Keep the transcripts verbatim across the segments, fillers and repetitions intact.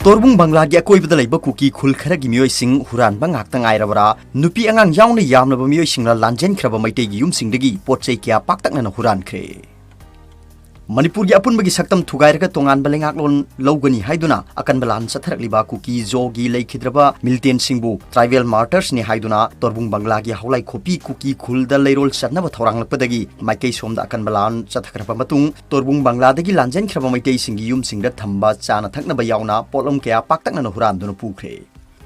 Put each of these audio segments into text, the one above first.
ꯇꯣꯔꯕꯨꯡ ꯕꯪꯒ꯭ꯂꯥꯒꯤ ꯑꯀꯣꯏꯕꯗ ꯂꯩꯕ ꯀꯨꯀꯤ ꯈꯨꯜ ꯈꯔꯒꯤ ꯃꯤꯑꯣꯏꯁꯤꯡ ꯍꯨꯔꯥꯟꯕ ꯉꯥꯛꯇ ꯉꯥꯏꯔꯕꯔꯥ? ꯅꯨꯄꯤ ꯑꯉꯥꯡ ꯌꯥꯎꯅ ꯌꯥꯝꯂꯕ ꯃꯤꯑꯣꯏꯁꯤꯡꯅ ꯂꯥꯟꯖꯦꯟꯈ꯭ꯔꯕ ꯃꯩꯇꯩꯒꯤ ꯌꯨꯝꯁꯤꯡꯗꯒꯤ ꯄꯣꯠ ꯆꯩ ꯀꯌꯥ ꯄꯥꯛꯇꯛꯅꯅ ꯍꯨꯔꯥꯟꯈ꯭ꯔꯦ꯫ ꯃꯅꯤꯄꯨꯔꯒꯤ ꯑꯄꯨꯟꯕꯒꯤ ꯁꯛꯇꯝ ꯊꯨꯒꯥꯏꯔꯒ ꯇꯣꯉꯥꯟꯕ ꯂꯩꯉꯥꯛꯂꯣꯟ ꯂꯧꯒꯅꯤ ꯍꯥꯏꯗꯨꯅ ꯑꯀꯟꯕ ꯂꯥꯟ ꯆꯠꯊꯔꯛꯂꯤꯕ ꯀꯨꯀꯤ ꯖꯣꯒꯤ ꯂꯩꯈꯤꯗ꯭ꯔꯕ ꯃꯤꯂꯤꯇꯦꯟꯁꯤꯡꯕꯨ ꯇ꯭ꯔꯥꯏꯕꯦꯜ ꯃꯥꯔꯇꯔꯁꯅꯤ ꯍꯥꯏꯗꯨꯅ ꯇꯣꯔꯕꯨꯡ ꯕꯪꯒ꯭ꯂꯥꯒꯤ ꯍꯥꯎꯂꯥꯏꯈꯣꯄꯤ ꯀꯨꯀꯤ ꯈꯨꯜꯗ ꯂꯩꯔꯣꯜ ꯆꯠꯅꯕ ꯊꯧꯔꯥꯡꯂꯛꯄꯗꯒꯤ ꯃꯥꯏꯀꯩ ꯁꯣꯝꯗ ꯑꯀꯟꯕ ꯂꯥꯟ ꯆꯠꯊꯈ꯭ꯔꯕ ꯃꯇꯨꯡ ꯇꯣꯔꯕꯨꯡ ꯕꯪꯒ꯭ꯂꯥꯗꯒꯤ ꯂꯥꯟꯖꯦꯟꯈ꯭ꯔꯕ ꯃꯩꯇꯩꯁꯤꯡꯒꯤ ꯌꯨꯝꯁꯤꯡꯗ ꯊꯝꯕ ꯆꯥꯅ ꯊꯛꯅꯕ ꯌꯥꯎꯅ ꯄꯣꯠꯂꯝ ꯀꯌꯥ ꯄꯥꯛꯇꯛꯅꯅ ꯍꯨꯔꯥꯟꯗꯨꯅ ꯄꯨꯈ꯭ꯔꯦ꯫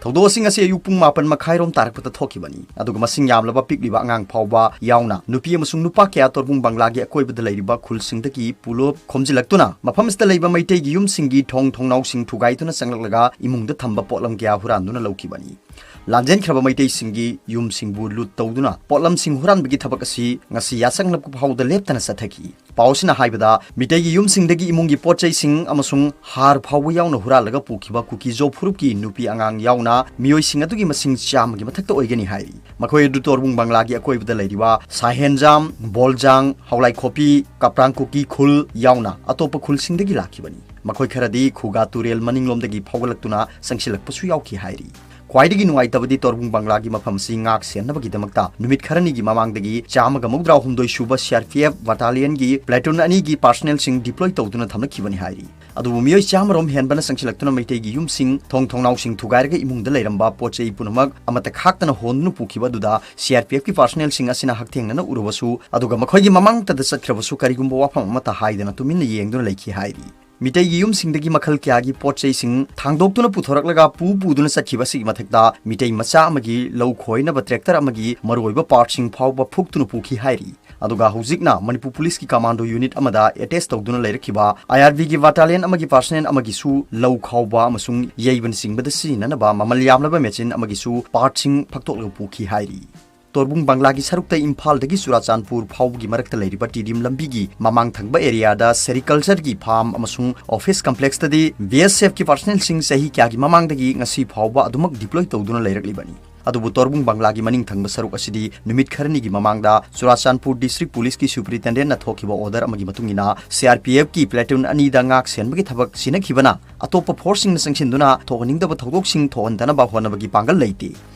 ꯊꯧꯗꯣꯛꯁꯤꯡ ꯑꯁꯤ ꯑꯌꯨꯛ ꯄꯨꯡ ꯃꯥꯄꯟ ꯃꯈꯥꯏꯔꯣꯝ ꯇꯥꯔꯛꯄꯗ ꯊꯣꯛꯈꯤꯕꯅꯤ꯫ ꯑꯗꯨꯒ ꯃꯁꯤꯡ ꯌꯥꯝꯂꯕ ꯄꯤꯛꯂꯤꯕ ꯑꯉꯥꯡ ꯐꯥꯎꯕ ꯌꯥꯎꯅ ꯅꯨꯄꯤ ꯑꯃꯁꯨꯡ ꯅꯨꯄꯥ ꯀꯌꯥ ꯇꯣꯔꯕꯨꯡ ꯕꯪꯒ꯭ꯂꯥꯒꯤ ꯑꯀꯣꯏꯕꯗ ꯂꯩꯔꯤꯕ ꯈꯨꯜꯁꯤꯡꯗꯒꯤ ꯄꯨꯂꯞ ꯈꯣꯝꯖꯤꯜꯂꯛꯇꯨꯅ ꯃꯐꯝ ꯑꯁꯤꯗ ꯂꯩꯕ ꯃꯩꯇꯩꯒꯤ ꯌꯨꯝꯁꯤꯡꯒꯤ ꯊꯣꯡ ꯊꯣꯡꯅꯥꯎꯁꯤꯡ ꯊꯨꯒꯥꯏꯗꯨꯅ ꯆꯪꯂꯛꯂꯒ ꯏꯃꯨꯡꯗ ꯊꯝꯕ ꯄꯣꯠꯂꯝ ꯀꯌꯥ ꯍꯨꯔꯥꯟꯗꯨꯅ ꯂꯧꯈꯤꯕꯅꯤ꯫ ꯂꯥꯟꯖꯦꯟꯈ꯭ꯔꯕ ꯃꯩꯇꯩꯁꯤꯡꯒꯤ ꯌꯨꯝꯁꯤꯡꯕꯨ ꯂꯨꯠ ꯇꯧꯗꯨꯅ ꯄꯣꯠꯂꯝꯁꯤꯡ ꯍꯨꯔꯥꯟꯕꯒꯤ ꯊꯕꯛ ꯑꯁꯤ ꯉꯁꯤ ꯌꯥꯆꯪꯂꯛꯄ ꯐꯥꯎꯗ ꯂꯦꯞꯇꯅ ꯆꯠꯊꯈꯤ꯫ ꯄꯥꯎꯁꯤꯅ ꯍꯥꯏꯕꯗ, ꯃꯤꯇꯩꯒꯤ ꯌꯨꯝꯁꯤꯡꯗꯒꯤ ꯏꯃꯨꯡꯒꯤ ꯄꯣꯠ ꯆꯩꯁꯤꯡ ꯑꯃꯁꯨꯡ ꯍꯥꯔ ꯐꯥꯎꯕ ꯌꯥꯎꯅ ꯍꯨꯔꯥꯜꯂꯒ ꯄꯨꯈꯤꯕ ꯀꯨꯀꯤꯖꯣ ꯐꯨꯔꯨꯞꯀꯤ ꯅꯨꯄꯤ ꯑꯉꯥꯡ ꯌꯥꯎꯅ ꯃꯤꯑꯣꯏꯁꯤꯡ ꯑꯗꯨꯒꯤ ꯃꯁꯤꯡ ꯆꯥꯝꯃꯒꯤ ꯃꯊꯛꯇ ꯑꯣꯏꯒꯅꯤ ꯍꯥꯏꯔꯤ꯫ ꯃꯈꯣꯏ ꯑꯗꯨ ꯇꯣꯔꯕꯨꯡ ꯕꯪꯒ꯭ꯂꯥꯒꯤ ꯑꯀꯣꯏꯕꯗ ꯂꯩꯔꯤꯕ ꯁꯥꯍꯦꯟꯖꯥꯝ, ꯕꯣꯜꯖꯥꯡ, ꯍꯥꯎꯂꯥꯏꯈꯣꯄꯤ, ꯀꯥꯞꯇꯥꯡ ꯀꯨꯀꯤ ꯈꯨꯜ ꯌꯥꯎꯅ ꯑꯇꯣꯞꯄ ꯈꯨꯜꯁꯤꯡꯗꯒꯤ ꯂꯥꯛꯈꯤꯕꯅꯤ꯫ ꯃꯈꯣꯏ ꯈꯔꯗꯤ ꯈꯨꯒꯥ ꯇꯨꯔꯦꯜ ꯃꯅꯤꯡꯂꯣꯝꯗꯒꯤ ꯐꯥꯎꯒꯠꯂꯛꯇꯨꯅ ꯆꯪꯁꯤꯜꯂꯛꯄꯁꯨ ꯌꯥꯎꯈꯤ ꯍꯥꯏꯔꯤ꯫ ꯈ꯭ꯋꯥꯏꯗꯒꯤ ꯅꯨꯡꯉꯥꯏꯇꯕꯗꯤ ꯇꯣꯔꯕꯨꯡ ꯕꯪꯒ꯭ꯂꯥꯒꯤ ꯃꯐꯝ ꯑꯁꯤ ꯉꯥꯛ ꯁꯦꯟꯅꯕꯒꯤꯗꯃꯛꯇ ꯅꯨꯃꯤꯠ ꯈꯔꯅꯤꯒꯤ ꯃꯃꯥꯡꯗꯒꯤ ꯆꯥꯝꯃꯒ ꯃꯧꯗ꯭ꯔꯥ ꯍꯨꯝꯗꯣꯏ ꯁꯨꯕ ꯁꯤ ꯑꯥꯔ ꯄꯤ ꯑꯦꯐ ꯕꯠꯇꯥꯂꯤꯌꯟꯒꯤ ꯄ꯭ꯂꯦꯇꯨꯟ ꯑꯅꯤꯒꯤ ꯄꯥꯔꯁꯅꯦꯜꯁꯤꯡ ꯗꯤꯄ꯭ꯂꯣꯏ ꯇꯧꯗꯨꯅ ꯊꯝꯂꯛꯈꯤꯕꯅꯤ ꯍꯥꯏꯔꯤ꯫ ꯑꯗꯨꯕꯨ ꯃꯤꯑꯣꯏ ꯆꯥꯝꯃꯔꯣꯝ ꯍꯦꯟꯕꯅ ꯆꯪꯁꯤꯜꯂꯛꯇꯨꯅ ꯃꯩꯇꯩꯒꯤ ꯌꯨꯝꯁꯤꯡ, ꯊꯣꯡ ꯊꯣꯡꯅꯥꯎꯁꯤꯡ ꯊꯨꯒꯥꯏꯔꯒ ꯏꯃꯨꯡꯗ ꯂꯩꯔꯝꯕ ꯄꯣꯠ ꯆꯩ ꯄꯨꯝꯅꯃꯛ ꯑꯃꯠꯇ ꯈꯥꯛꯇꯅ ꯍꯣꯟꯗꯨꯅ ꯄꯨꯈꯤꯕ ꯑꯗꯨꯗ ꯁꯤ ꯑꯥꯔ ꯄꯤ ꯑꯦꯐꯀꯤ ꯄꯥꯔꯁꯅꯦꯜꯁꯤꯡ ꯑꯁꯤꯅ ꯍꯛꯊꯦꯡꯅꯅ ꯎꯔꯕꯁꯨ, ꯑꯗꯨꯒ ꯃꯈꯣꯏꯒꯤ ꯃꯃꯥꯡꯇꯗ ꯆꯠꯈ꯭ꯔꯕꯁꯨ ꯀꯔꯤꯒꯨꯝꯕ ꯋꯥꯐꯝ ꯑꯃꯠꯇ ꯍꯥꯏꯗꯅ ꯇꯨꯃꯤꯟꯅ ꯌꯦꯡꯗꯨꯅ ꯂꯩꯈꯤ ꯍꯥꯏꯔꯤ꯫ ꯃꯤꯇꯩꯒꯤ ꯌꯨꯝꯁꯤꯡꯗꯒꯤ ꯃꯈꯜ ꯀꯌꯥꯒꯤ ꯄꯣꯠ ꯆꯩꯁꯤꯡ ꯊꯥꯡꯗꯣꯛꯇꯨꯅ ꯄꯨꯊꯣꯔꯛꯂꯒ ꯄꯨ ꯄꯨꯗꯨꯅ ꯆꯠꯈꯤꯕ ꯑꯁꯤꯒꯤ ꯃꯊꯛꯇ ꯃꯤꯇꯩ ꯃꯆꯥ ꯑꯃꯒꯤ ꯂꯧ ꯈꯣꯏꯅꯕ ꯇ꯭ꯔꯦꯛꯇꯔ ꯑꯃꯒꯤ ꯃꯔꯨꯑꯣꯏꯕ ꯄꯥꯔꯠꯁꯤꯡ ꯐꯥꯎꯕ ꯐꯨꯛꯇꯨꯅ ꯄꯨꯈꯤ ꯍꯥꯏꯔꯤ꯫ ꯑꯗꯨꯒ ꯍꯧꯖꯤꯛꯅ ꯃꯅꯤꯄꯨꯔ ꯄꯨꯂꯤꯁꯀꯤ ꯀꯃꯥꯟꯗꯣ ꯌꯨꯅꯤꯠ ꯑꯃꯗ ꯑꯦꯇꯦꯆ ꯇꯧꯗꯨꯅ ꯂꯩꯔꯛꯈꯤꯕ ꯑꯥꯏ ꯑꯥꯔ ꯕꯤꯒꯤ ꯕꯠꯇꯥꯂꯤꯌꯟ ꯑꯃꯒꯤ ꯄꯥꯔꯁꯅꯦꯜ ꯑꯃꯒꯤꯁꯨ ꯂꯧ ꯈꯥꯎꯕ ꯑꯃꯁꯨꯡ ꯌꯩꯕꯅꯆꯤꯡꯕꯗ ꯁꯤꯖꯤꯟꯅꯅꯕ ꯃꯃꯜ ꯌꯥꯝꯂꯕ ꯃꯦꯆꯤꯟ ꯑꯃꯒꯤꯁꯨ ꯄꯥꯔꯠꯁꯤꯡ ꯐꯛꯇꯣꯛꯂꯒ ꯄꯨꯈꯤ ꯍꯥꯏꯔꯤ꯫ ꯇꯣꯔꯕꯨꯡ ꯕꯪꯒ꯭ꯂꯥꯒꯤ ꯁꯔꯨꯛꯇ ꯏꯝꯐꯥꯜꯗꯒꯤ ꯆꯨꯔꯥꯆꯥꯟꯄꯨꯔ ꯐꯥꯎꯕꯒꯤ ꯃꯔꯛꯇ ꯂꯩꯔꯤꯕ ꯇꯤꯗꯤꯝ ꯂꯝꯕꯤꯒꯤ ꯃꯃꯥꯡ ꯊꯪꯕ ꯑꯦꯔꯤꯌꯥꯗ ꯁꯦꯔꯤꯀꯜꯆꯔꯒꯤ ꯐꯥꯔꯝ ꯑꯃꯁꯨꯡ ꯑꯣꯐꯤꯁ ꯀꯝꯄ꯭ꯂꯦꯛꯁꯇꯗꯤ ꯕꯤ ꯑꯦꯁ ꯑꯦꯐꯀꯤ ꯄꯥꯔꯁꯅꯦꯜꯁꯤꯡ ꯆꯍꯤ ꯀꯌꯥꯒꯤ ꯃꯃꯥꯡꯗꯒꯤ ꯉꯁꯤ ꯐꯥꯎꯕ ꯑꯗꯨꯃꯛ ꯗꯤꯄ꯭ꯂꯣꯏ ꯇꯧꯗꯨꯅ ꯂꯩꯔꯛꯂꯤꯕꯅꯤ꯫ ꯑꯗꯨꯕꯨ ꯇꯣꯔꯕꯨꯡ ꯕꯪꯒ꯭ꯂꯥꯒꯤ ꯃꯅꯤꯡ ꯊꯪꯕ ꯁꯔꯨꯛ ꯑꯁꯤꯗꯤ ꯅꯨꯃꯤꯠ ꯈꯔꯅꯤꯒꯤ ꯃꯃꯥꯡꯗ ꯆꯨꯔꯥꯆꯥꯟꯄꯨꯔ ꯗꯤꯁꯇ꯭ꯔꯤꯛ ꯄꯨꯂꯤꯁꯀꯤ ꯁꯨꯄꯔꯤꯟꯇꯦꯟꯗꯦꯟꯠꯅ ꯊꯣꯛꯈꯤꯕ ꯑꯣꯔꯗꯔ ꯑꯃꯒꯤ ꯃꯇꯨꯡ ꯏꯟꯅ ꯁꯤ ꯑꯥꯔ ꯄꯤ ꯑꯦꯐꯀꯤ ꯄ꯭ꯂꯦꯇꯨꯟ ꯑꯅꯤꯗ ꯉꯥꯛ ꯁꯦꯟꯕꯒꯤ ꯊꯕꯛ ꯁꯤꯟꯅꯈꯤꯕꯅ ꯑꯇꯣꯞꯄ ꯐꯣꯔꯁꯁꯤꯡꯅ ꯆꯪꯁꯤꯟꯗꯨꯅ ꯊꯣꯛꯍꯟꯅꯤꯡꯗꯕ ꯊꯧꯗꯣꯛꯁꯤꯡ ꯊꯣꯛꯍꯟꯗꯅꯕ ꯍꯣꯠꯅꯕꯒꯤ ꯄꯥꯡꯒꯜ ꯂꯩꯇꯦ꯫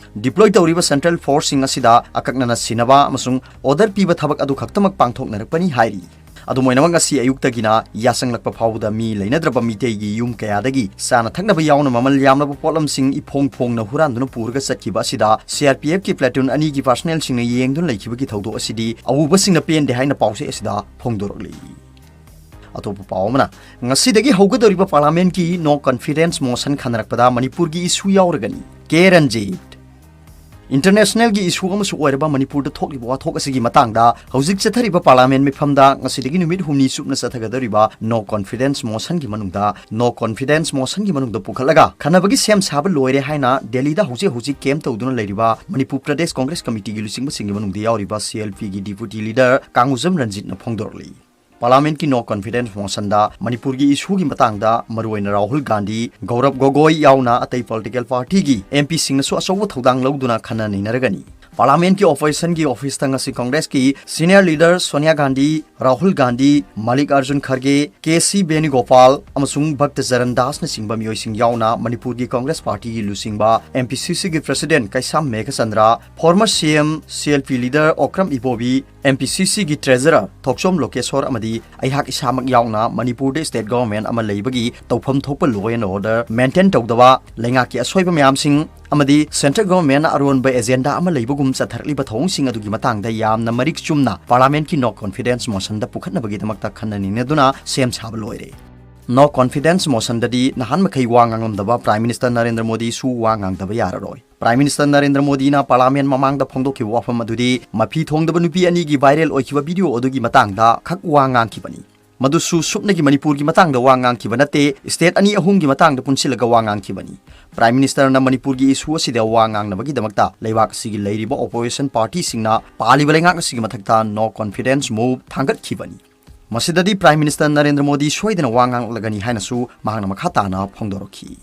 ꯗꯤꯄ꯭ꯂꯣꯏ ꯇꯧꯔꯤꯕ ꯁꯦꯟꯇ꯭ꯔꯦꯜ ꯐꯣꯔꯁꯁꯤꯡ ꯑꯁꯤꯗ ꯑꯀꯛꯅꯅ ꯁꯤꯟꯅꯕ ꯑꯃꯁꯨꯡ ꯑꯣꯔꯗꯔ ꯄꯤꯕ ꯊꯕꯛ ꯑꯗꯨ ꯈꯛꯇꯃꯛ ꯄꯥꯡꯊꯣꯛꯅꯔꯛꯄꯅꯤ ꯍꯥꯏꯔꯤ꯫ ꯑꯗꯨꯝ ꯑꯣꯏꯅꯃꯛ, ꯉꯁꯤ ꯑꯌꯨꯛꯇꯒꯤꯅ ꯌꯥꯆꯪꯂꯛꯄ ꯐꯥꯎꯕꯗ ꯃꯤ ꯂꯩꯅꯗ꯭ꯔꯕ ꯃꯤꯇꯩꯒꯤ ꯌꯨꯝ ꯀꯌꯥꯗꯒꯤ ꯆꯥꯅ ꯊꯛꯅꯕ ꯌꯥꯎꯅ ꯃꯃꯜ ꯌꯥꯝꯂꯕ ꯄꯣꯠꯂꯝꯁꯤꯡ ꯏꯐꯣꯡ ꯐꯣꯡꯅ ꯍꯨꯔꯥꯟꯗꯨꯅ ꯄꯨꯔꯒ ꯆꯠꯈꯤꯕ ꯑꯁꯤꯗ ꯁꯤ ꯑꯥꯔ ꯄꯤ ꯑꯦꯐꯀꯤ ꯄ꯭ꯂꯦꯇꯨꯟ ꯑꯅꯤꯒꯤ ꯄꯥꯔꯁꯅꯦꯜꯁꯤꯡꯅ ꯌꯦꯡꯗꯨꯅ ꯂꯩꯈꯤꯕꯒꯤ ꯊꯧꯗꯣꯛ ꯑꯁꯤꯗꯤ ꯑꯎꯕꯁꯤꯡꯅ ꯄꯦꯟꯗꯦ ꯍꯥꯏꯅ ꯄꯥꯎꯆꯦ ꯑꯁꯤꯗ ꯐꯣꯡꯗꯣꯔꯛꯂꯤ꯫ ꯑꯇꯣꯞꯄ ꯄꯥꯎ ꯑꯃꯅ, ꯉꯁꯤꯗꯒꯤ ꯍꯧꯒꯗꯧꯔꯤꯕ ꯄꯥꯔꯂꯥꯃꯦꯟꯠꯀꯤ ꯅꯣ ꯀꯟꯐꯤꯗꯦꯟꯁ ꯃꯣꯁꯟ ꯈꯟꯅꯔꯛꯄꯗ ꯃꯅꯤꯄꯨꯔꯒꯤ ꯏꯁꯨ ꯌꯥꯎꯔꯒꯅꯤ꯫ ꯀꯦ ꯔꯟꯖꯤꯠ꯫ ꯏꯟꯇꯔꯅꯦꯁꯅꯦꯜꯒꯤ ꯏꯁꯨ ꯑꯃꯁꯨ ꯑꯣꯏꯔꯕ ꯃꯅꯤꯄꯨꯔꯗ ꯊꯣꯛꯂꯤꯕ ꯋꯥꯊꯣꯛ ꯑꯁꯤꯒꯤ ꯃꯇꯥꯡꯗ ꯍꯧꯖꯤꯛ ꯆꯠꯊꯔꯤꯕ ꯄꯥꯔꯂꯥꯃꯦꯟ ꯃꯤꯐꯝꯗ ꯉꯁꯤꯗꯒꯤ ꯅꯨꯃꯤꯠ ꯍꯨꯝꯅꯤ ꯆꯨꯞꯅ ꯆꯠꯊꯒꯗꯧꯔꯤꯕ ꯅꯣ ꯀꯟꯐꯤꯗꯦꯟꯁ ꯃꯣꯁꯟꯒꯤ ꯃꯅꯨꯡꯗ, ꯅꯣ ꯀꯟꯐꯤꯗꯦꯟꯁ ꯃꯣꯁꯟꯒꯤ ꯃꯅꯨꯡꯗ ꯄꯨꯈꯠꯂꯒ ꯈꯟꯅꯕꯒꯤ ꯁꯦꯝ ꯁꯥꯕ ꯂꯣꯏꯔꯦ ꯍꯥꯏꯅ ꯗꯦꯜꯂꯤꯗ ꯍꯧꯖꯤꯛ ꯍꯧꯖꯤꯛ ꯀꯦꯝ ꯇꯧꯗꯨꯅ ꯂꯩꯔꯤꯕ ꯃꯅꯤꯄꯨꯔ ꯄ꯭ꯔꯗꯦꯁ ꯀꯣꯡꯒ꯭ꯔꯦꯁ ꯀꯃꯤꯇꯤꯒꯤ ꯂꯨꯆꯤꯡꯕꯁꯤꯡꯒꯤ ꯃꯅꯨꯡꯗ ꯌꯥꯎꯔꯤꯕ ꯁꯤ ꯑꯦꯜ ꯄꯤꯒꯤ ꯗꯤꯄ꯭ꯌꯨꯇꯤ ꯂꯤꯗꯔ ꯀꯥꯡꯉꯨꯖꯝ ꯔꯟꯖꯤꯠꯅ ꯐꯣꯡꯗꯣꯔꯛꯂꯤ꯫ ꯄꯥꯔꯂꯥꯃꯦꯟꯠꯀꯤ ꯅꯣ ꯀꯟꯐꯤꯗꯦꯟꯁ ꯃꯣꯁꯟꯗ ꯃꯅꯤꯄꯨꯔꯒꯤ ꯏꯁꯨꯒꯤ ꯃꯇꯥꯡꯗ ꯃꯔꯨꯑꯣꯏꯅ ꯔꯥꯍꯨꯜ ꯒꯥꯟꯙꯤ, ꯒꯧꯔꯕ ꯒꯣꯒꯣꯏ ꯌꯥꯎꯅ ꯑꯇꯩ ꯄꯣꯂꯤꯇꯤꯀꯦꯜ ꯄꯥꯔꯇꯤꯒꯤ ꯑꯦꯝ ꯄꯤꯁꯤꯡꯅꯁꯨ ꯑꯆꯧꯕ ꯊꯧꯗꯥꯡ ꯂꯧꯗꯨꯅ ꯈꯟꯅ ꯅꯩꯅꯔꯒꯅꯤ꯫ ꯄꯥꯔꯂꯥꯃꯦꯟꯠꯀꯤ ꯑꯣꯄꯣꯖꯤꯁꯟꯒꯤ ꯑꯣꯐꯤꯁꯇ ꯉꯁꯤ ꯀꯣꯡꯒ꯭ꯔꯦꯁꯀꯤ senior leader Sonia Gandhi, Rahul Gandhi, Mallikarjun Kharge, K C Venugopal ꯑꯃꯁꯨꯡ ꯚꯛꯇ ꯆꯔꯟ ꯗꯥꯁꯅꯆꯤꯡꯕ ꯃꯤꯑꯣꯏꯁꯤꯡ ꯌꯥꯎꯅ ꯃꯅꯤꯄꯨꯔꯒꯤ ꯀꯣꯡꯒ꯭ꯔꯦꯁ ꯄꯥꯔꯇꯤꯒꯤ ꯂꯨꯆꯤꯡꯕ ꯑꯦꯝ ꯄꯤ ꯁꯤ ꯁꯤꯒꯤ president Keisham Meghachandra, former C M, C L P leader Okram Ibobi, M P C ꯁꯤꯒꯤ ꯇ꯭ꯔꯦꯖꯔꯔ ꯊꯣꯛꯆꯣꯝ ꯂꯣꯀꯦꯁꯣꯔ ꯑꯃꯗꯤ ꯑꯩꯍꯥꯛ ꯏꯁꯥꯃꯛ ꯌꯥꯎꯅ ꯃꯅꯤꯄꯨꯔꯗ ꯁ꯭ꯇꯦꯠ ꯒꯣꯚꯔꯟꯃꯦꯟꯠ ꯑꯃ ꯂꯩꯕꯒꯤ ꯇꯧꯐꯝ ꯊꯣꯛꯄ law and order maintain ꯇꯧꯗꯕ, ꯂꯩꯉꯥꯛꯀꯤ ꯑꯁꯣꯏꯕ ꯃꯌꯥꯝꯁꯤꯡ ꯑꯃꯗꯤ ꯁꯦꯟꯇ꯭ꯔꯦꯜ ꯒꯣꯚꯔꯟꯃꯦꯟꯠꯅ ꯑꯔꯣꯟꯕ ꯑꯦꯖꯦꯟꯗꯥ ꯑꯃ ꯂꯩꯕꯒꯨꯝ ꯆꯠꯊꯔꯛꯂꯤꯕ ꯊꯧꯑꯣꯡꯁꯤꯡ ꯑꯗꯨꯒꯤ ꯃꯇꯥꯡꯗ ꯌꯥꯝꯅ ꯃꯔꯤꯛ ꯆꯨꯝꯅ ꯄꯥꯔꯂꯥꯃꯦꯟꯠꯀꯤ ꯅꯣ ꯀꯟꯐꯤꯗꯦꯟꯁ ꯃꯣꯁꯟꯗ ꯄꯨꯈꯠꯅꯕꯒꯤꯗꯃꯛꯇ ꯈꯟꯅ ꯅꯩꯅꯗꯨꯅ ꯁꯦꯝ ꯁꯥꯕ ꯂꯣꯏꯔꯦ꯫ ꯅꯣ ꯀꯟꯐꯤꯗꯦꯟꯁ ꯃꯣꯁꯟꯗꯗꯤ ꯅꯍꯥꯟ ꯃꯈꯩ ꯋꯥ ꯉꯥꯡꯂꯝꯗꯕ ꯄ꯭ꯔꯥꯏꯝ ꯃꯤꯅꯤꯁꯇꯔ ꯅꯔꯦꯟꯗ꯭ꯔ ꯃꯣꯗꯤꯁꯨ ꯋꯥ ꯉꯥꯡꯗꯕ ꯌꯥꯔꯔꯣꯏ꯫ ꯄ꯭ꯔꯥꯏꯝ ꯃꯤꯅꯤꯁꯇꯔ ꯅꯔꯦꯟꯗ꯭ꯔ ꯃꯣꯗꯤꯅ ꯄꯥꯔꯂꯥꯃꯦꯟꯠ ꯃꯃꯥꯡꯗ ꯐꯣꯡꯗꯣꯛꯈꯤꯕ ꯋꯥꯐꯝ ꯑꯗꯨꯗꯤ ꯃꯐꯤ ꯊꯣꯡꯗꯕ ꯅꯨꯄꯤ ꯑꯅꯤꯒꯤ ꯚꯥꯏꯔꯦꯜ ꯑꯣꯏꯈꯤꯕ ꯚꯤꯗꯤꯑꯣ ꯑꯗꯨꯒꯤ ꯃꯇꯥꯡꯗ ꯈꯛ ꯋꯥ ꯉꯥꯡꯈꯤꯕꯅꯤ꯫ ꯃꯗꯨꯁꯨ ꯁꯨꯞꯅꯒꯤ ꯃꯅꯤꯄꯨꯔꯒꯤ ꯃꯇꯥꯡꯗ ꯋꯥ ꯉꯥꯡꯈꯤꯕ ꯅꯠꯇꯦ, ꯁ꯭ꯇꯦꯠ ꯑꯅꯤ ꯑꯍꯨꯝꯒꯤ ꯃꯇꯥꯡꯗ ꯄꯨꯟꯁꯤꯜꯂꯒ ꯋꯥ ꯉꯥꯡꯈꯤꯕꯅꯤ꯫ ꯄ꯭ꯔꯥꯏꯝ ꯃꯤꯅꯤꯁꯇꯔꯅ ꯃꯅꯤꯄꯨꯔꯒꯤ ꯏꯁꯨ ꯑꯁꯤꯗ ꯋꯥ ꯉꯥꯡꯅꯕꯒꯤꯗꯃꯛꯇ ꯂꯩꯕꯥꯛ ꯑꯁꯤꯒꯤ ꯂꯩꯔꯤꯕ ꯑꯣꯄꯣꯖꯤꯁꯟ ꯄꯥꯔꯇꯤꯁꯤꯡꯅ ꯄꯥꯜꯂꯤꯕ ꯂꯩꯉꯥꯛ ꯑꯁꯤꯒꯤ ꯃꯊꯛꯇ ꯅꯣ ꯀꯟꯐꯤꯗꯦꯟꯁ ꯃꯨꯚ ꯊꯥꯡꯒꯠꯈꯤꯕꯅꯤ꯫ ꯃꯁꯤꯗꯗꯤ ꯄ꯭ꯔꯥꯏꯝ ꯃꯤꯅꯤꯁꯇꯔ ꯅꯔꯦꯟꯗ꯭ꯔ ꯃꯣꯗꯤ ꯁꯣꯏꯗꯅ ꯋꯥ ꯉꯥꯡꯂꯛꯂꯒꯅꯤ ꯍꯥꯏꯅꯁꯨ ꯃꯍꯥꯛꯅ ꯃꯈꯥ ꯇꯥꯅ ꯐꯣꯡꯗꯣꯔꯛꯈꯤ꯫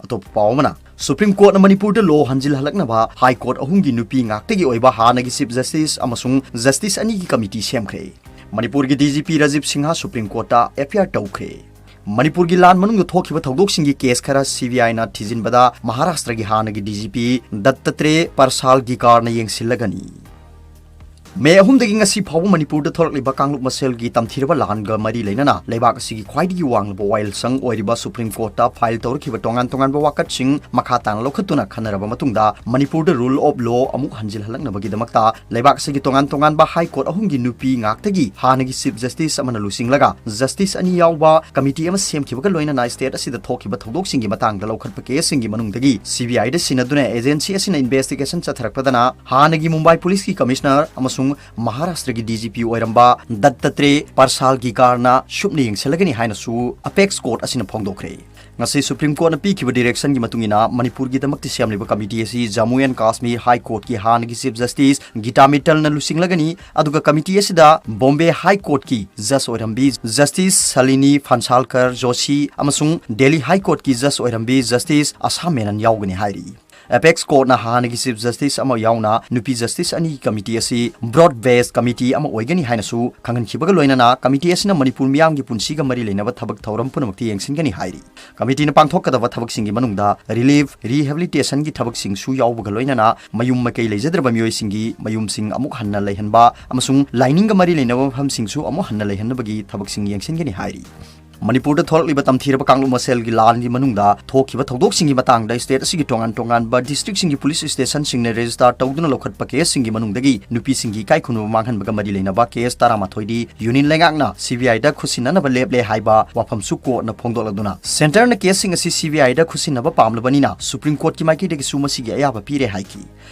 ꯑꯇꯣꯞꯄ ꯄꯥꯎ ꯑꯃꯅ, ꯁꯨꯄ꯭ꯔꯤꯝ ꯀꯣꯔꯠꯅ ꯃꯅꯤꯄꯨꯔꯗ ꯂꯣ ꯍꯟꯖꯤꯜꯍꯜꯂꯛꯅꯕ ꯍꯥꯏ ꯀꯣꯔꯠ ꯑꯍꯨꯝꯒꯤ ꯅꯨꯄꯤ ꯉꯥꯛꯇꯒꯤ ꯑꯣꯏꯕ ꯍꯥꯟꯅꯒꯤ ꯆꯤꯐ ꯖꯁꯇꯤꯁ ꯑꯃꯁꯨꯡ ꯖꯁꯇꯤꯁ ꯑꯅꯤꯒꯤ ꯀꯃꯤꯇꯤ ꯁꯦꯝꯈ꯭ꯔꯦ꯫ ꯃꯅꯤꯄꯨꯔꯒꯤ D G P Rajiv Singh supreme ꯀꯣꯔꯠꯇ ꯑꯦꯐ ꯑꯥꯏ ꯑꯥꯔ ꯇꯧꯈ꯭ꯔꯦ꯫ ꯃꯅꯤꯄꯨꯔꯒꯤ ꯂꯥꯟ ꯃꯅꯨꯡꯗ ꯊꯣꯛꯈꯤꯕ ꯊꯧꯗꯣꯛꯁꯤꯡꯒꯤ ꯀꯦꯁ ꯈꯔ ꯁꯤ ꯕꯤ ꯑꯥꯏꯅ ꯊꯤꯖꯤꯟꯕꯗ ꯃꯍꯥꯔꯥꯁꯇ꯭ꯔꯒꯤ ꯍꯥꯟꯅꯒꯤ ꯗꯤ ꯖꯤ ꯄꯤ ꯗꯠꯇꯇ꯭ꯔꯦ ꯄꯔꯁꯥꯜ ꯒꯤꯀꯥꯔꯅ ꯌꯦꯡꯁꯤꯜꯂꯒꯅꯤ꯫ ꯃꯦ ꯑꯍꯨꯝꯗꯒꯤ ꯉꯁꯤ ꯐꯥꯎꯕ ꯃꯅꯤꯄꯨꯔꯗ ꯊꯣꯛꯂꯛꯂꯤꯕ ꯀꯥꯡꯂꯨꯞ ꯃꯁꯦꯜꯒꯤ ꯇꯝꯊꯤꯔꯕ ꯂꯥꯟꯒ ꯃꯔꯤ ꯂꯩꯅꯅ ꯂꯩꯕꯥꯛ ꯑꯁꯤꯒꯤ ꯈ꯭ꯋꯥꯏꯗꯒꯤ ꯋꯥꯡꯂꯕ ꯋꯥꯌꯦꯜꯁꯪ ꯑꯣꯏꯔꯤꯕ ꯁꯨꯄ꯭ꯔꯤꯝ ꯀꯣꯔꯠꯇ ꯐꯥꯏꯜ ꯇꯧꯔꯛꯈꯤꯕ ꯇꯣꯉꯥꯟ ꯇꯣꯉꯥꯟꯕ ꯋꯥꯀꯠꯁꯤꯡ ꯃꯈꯥ ꯇꯥꯅ ꯂꯧꯈꯠꯇꯨꯅ ꯈꯟꯅꯔꯕ ꯃꯇꯨꯡꯗ, ꯃꯅꯤꯄꯨꯔꯗ ꯔꯨꯜ ꯑꯣꯐ ꯂꯣ ꯑꯃꯨꯛ ꯍꯟꯖꯤꯜꯍꯜꯂꯛꯅꯕꯒꯤꯗꯃꯛꯇ ꯂꯩꯕꯥꯛ ꯑꯁꯤꯒꯤ ꯇꯣꯉꯥꯟ ꯇꯣꯉꯥꯟꯕ ꯍꯥꯏ ꯀꯣꯔꯠ ꯑꯍꯨꯝꯒꯤ ꯅꯨꯄꯤ ꯉꯥꯛꯇꯒꯤ ꯍꯥꯟꯅꯒꯤ ꯆꯤꯐ ꯖꯁꯇꯤꯁ ꯑꯃꯅ ꯂꯨꯆꯤꯡꯂꯒ ꯖꯁꯇꯤꯁ ꯑꯅꯤ ꯌꯥꯎꯕ ꯀꯃꯤꯇꯤ ꯑꯃ ꯁꯦꯝꯈꯤꯕꯒ ꯂꯣꯏꯅꯅ ꯁ꯭ꯇꯦꯠ ꯑꯁꯤꯗ ꯊꯣꯛꯈꯤꯕ ꯊꯧꯗꯣꯛꯁꯤꯡꯒꯤ ꯃꯇꯥꯡꯗ ꯂꯧꯈꯠꯄ ꯀꯦꯁꯁꯤꯡꯒꯤ ꯃꯅꯨꯡꯗꯒꯤ ꯁꯤ ꯕꯤ ꯑꯥꯏꯗ ꯁꯤꯟꯅꯗꯨꯅ ꯑꯦꯖꯦꯟꯁꯤ ꯑꯁꯤꯅ ꯏꯟꯚꯦꯁꯇꯤꯒꯦꯁꯟ ꯆꯠꯊꯔꯛꯄꯗꯅ ꯍꯥꯟꯅꯒꯤ ꯃꯨꯝꯕꯥꯏ ꯄꯨꯂꯤꯁꯀꯤ ꯀꯃꯤꯁꯅꯔ ꯑꯃꯁꯨꯡ ꯃꯍꯥꯔꯥꯁꯇ꯭ꯔꯒꯤ ꯗꯤ ꯖꯤ ꯄꯤ ꯑꯣꯏꯔꯝꯕ ꯗꯠꯇꯇ꯭ꯔꯦ ꯄꯔꯁꯥꯜ ꯒꯤꯀꯥꯔꯅ ꯁꯨꯞꯅ ꯌꯦꯡꯁꯤꯜꯂꯒꯅꯤ ꯍꯥꯏꯅꯁꯨ ꯑꯄꯦꯛꯁ ꯀꯣꯔꯠ ꯑꯁꯤꯅ ꯐꯣꯡꯗꯣꯛꯈ꯭ꯔꯦ꯫ ꯉꯁꯤ ꯁꯨꯄ꯭ꯔꯤꯝ ꯀꯣꯔꯠꯅ ꯄꯤꯈꯤꯕ ꯗꯤꯔꯦꯛꯁꯟꯒꯤ ꯃꯇꯨꯡ ꯏꯟꯅ ꯃꯅꯤꯄꯨꯔꯒꯤꯗꯃꯛꯇ ꯁꯦꯝꯂꯤꯕ ꯀꯃꯤꯇꯤ ꯑꯁꯤ ꯖꯝꯃꯨ ꯑꯦꯟ ꯀꯥꯁꯃꯤꯔ ꯍꯥꯏ ꯀꯣꯔꯠꯀꯤ ꯍꯥꯟꯅꯒꯤ ꯆꯤꯐ ꯖꯁꯇꯤꯁ ꯒꯤꯇꯥ ꯃꯤꯠꯇꯜꯅ ꯂꯨꯆꯤꯡꯂꯒꯅꯤ, ꯑꯗꯨꯒ ꯀꯃꯤꯇꯤ ꯑꯁꯤꯗ ꯕꯣꯝꯕꯦ ꯍꯥꯏ ꯀꯣꯔꯠꯀꯤ ꯖꯖ ꯑꯣꯏꯔꯝꯕꯤ ꯖꯁꯇꯤꯁ ꯁꯂꯤꯅꯤ ꯐꯟꯁꯥꯜꯀꯔ ꯖꯣꯁꯤ ꯑꯃꯁꯨꯡ ꯗꯦꯜꯂꯤ ꯍꯥꯏ ꯀꯣꯔꯠꯀꯤ ꯖꯖ ꯑꯣꯏꯔꯝꯕꯤ ꯖꯁꯇꯤꯁ ꯑꯁꯥ ꯃꯦꯅꯟ ꯌꯥꯎꯒꯅꯤ ꯍꯥꯏꯔꯤ꯫ ꯑꯦꯄꯦꯛꯁ ꯀꯣꯔꯠꯅ ꯍꯥꯟꯅꯒꯤ ꯆꯤꯐ ꯖꯁꯇꯤꯁ ꯑꯃ ꯌꯥꯎꯅ ꯅꯨꯄꯤ ꯖꯁꯇꯤꯁ ꯑꯅꯤꯒꯤ ꯀꯃꯤꯇꯤ ꯑꯁꯤ ꯕ꯭ꯔꯣꯗ ꯕꯦꯁ ꯀꯃꯤꯇꯤ ꯑꯃ ꯑꯣꯏꯒꯅꯤ ꯍꯥꯏꯅꯁꯨ ꯈꯪꯍꯟꯈꯤꯕꯒ ꯂꯣꯏꯅꯅ, ꯀꯃꯤꯇꯤ ꯑꯁꯤꯅ ꯃꯅꯤꯄꯨꯔ ꯃꯤꯌꯥꯝꯒꯤ ꯄꯨꯟꯁꯤꯒ ꯃꯔꯤ ꯂꯩꯅꯕ ꯊꯕꯛ ꯊꯧꯔꯝ ꯄꯨꯝꯅꯃꯛꯇ ꯌꯦꯡꯁꯤꯟꯒꯅꯤ ꯍꯥꯏꯔꯤ꯫ ꯀꯃꯤꯇꯤꯅ ꯄꯥꯡꯊꯣꯛꯀꯗꯕ ꯊꯕꯛꯁꯤꯡꯒꯤ ꯃꯅꯨꯡꯗ ꯔꯤꯂꯤꯐ, ꯔꯤꯍꯦꯕꯤꯂꯤꯇꯦꯁꯟꯒꯤ ꯊꯕꯛꯁꯤꯡꯁꯨ ꯌꯥꯎꯕꯒ ꯂꯣꯏꯅꯅ ꯃꯌꯨꯝ ꯃꯀꯩ ꯂꯩꯖꯗ꯭ꯔꯕ ꯃꯤꯑꯣꯏꯁꯤꯡꯒꯤ ꯃꯌꯨꯝꯁꯤꯡ ꯑꯃꯨꯛ ꯍꯟꯅ ꯂꯩꯍꯟꯕ ꯑꯃꯁꯨꯡ ꯂꯥꯏꯅꯤꯡꯒ ꯃꯔꯤ ꯂꯩꯅꯕ ꯃꯐꯝꯁꯤꯡꯁꯨ ꯑꯃꯨꯛ ꯍꯟꯅ ꯂꯩꯍꯟꯅꯕꯒꯤ ꯊꯕꯛꯁꯤꯡ ꯌꯦꯡꯁꯤꯟꯒꯅꯤ ꯍꯥꯏꯔꯤ꯫ ꯃꯅꯤꯄꯨꯔꯗ ꯊꯣꯛꯂꯛꯂꯤꯕ ꯇꯝꯊꯤꯔꯕ ꯀꯥꯡꯂꯨꯞ ꯃꯁꯦꯜꯒꯤ ꯂꯥꯟꯒꯤ ꯃꯅꯨꯡꯗ ꯊꯣꯛꯈꯤꯕ ꯊꯧꯗꯣꯛꯁꯤꯡꯒꯤ ꯃꯇꯥꯡꯗ ꯁ꯭ꯇꯦꯠ ꯑꯁꯤꯒꯤ ꯇꯣꯉꯥꯟ ꯇꯣꯉꯥꯟꯕ ꯗꯤꯁꯇ꯭ꯔꯤꯛꯁꯤꯡꯒꯤ ꯄꯨꯂꯤꯁ ꯁ꯭ꯇꯦꯁꯟꯁꯤꯡꯅ ꯔꯦꯖꯤꯁꯇꯥꯔ ꯇꯧꯗꯨꯅ ꯂꯧꯈꯠꯄ ꯀꯦꯁꯁꯤꯡꯒꯤ ꯃꯅꯨꯡꯗꯒꯤ ꯅꯨꯄꯤꯁꯤꯡꯒꯤ ꯏꯀꯥꯏ ꯈꯨꯝꯅꯕ ꯃꯥꯡꯍꯟꯕꯒ ꯃꯔꯤ ꯂꯩꯅꯕ ꯀꯦꯁ ꯇꯔꯥꯃꯥꯊꯣꯏꯗꯤ ꯌꯨꯅꯤꯌꯟ ꯂꯩꯉꯥꯛꯅ ꯁꯤ ꯕꯤ ꯑꯥꯏꯗ ꯈꯨꯠꯁꯤꯟꯅꯅꯕ ꯂꯦꯞꯂꯦ ꯍꯥꯏꯕ ꯋꯥꯐꯝꯁꯨ ꯀꯣꯔꯠꯅ ꯐꯣꯡꯗꯣꯛꯂꯗꯨꯅ, ꯁꯦꯟꯇꯔꯅ ꯀꯦꯁꯁꯤꯡ ꯑꯁꯤ ꯁꯤ ꯕꯤ ꯑꯥꯏꯗ ꯈꯨꯠꯁꯤꯟꯅꯕ ꯄꯥꯝꯂꯕꯅꯤꯅ ꯁꯨꯄ꯭ꯔꯤꯝ ꯀꯣꯔꯠꯀꯤ ꯃꯥꯏꯀꯩꯗꯒꯤꯁꯨ ꯃꯁꯤꯒꯤ ꯑꯌꯥꯕ ꯄꯤꯔꯦ ꯍꯥꯏꯈꯤ꯫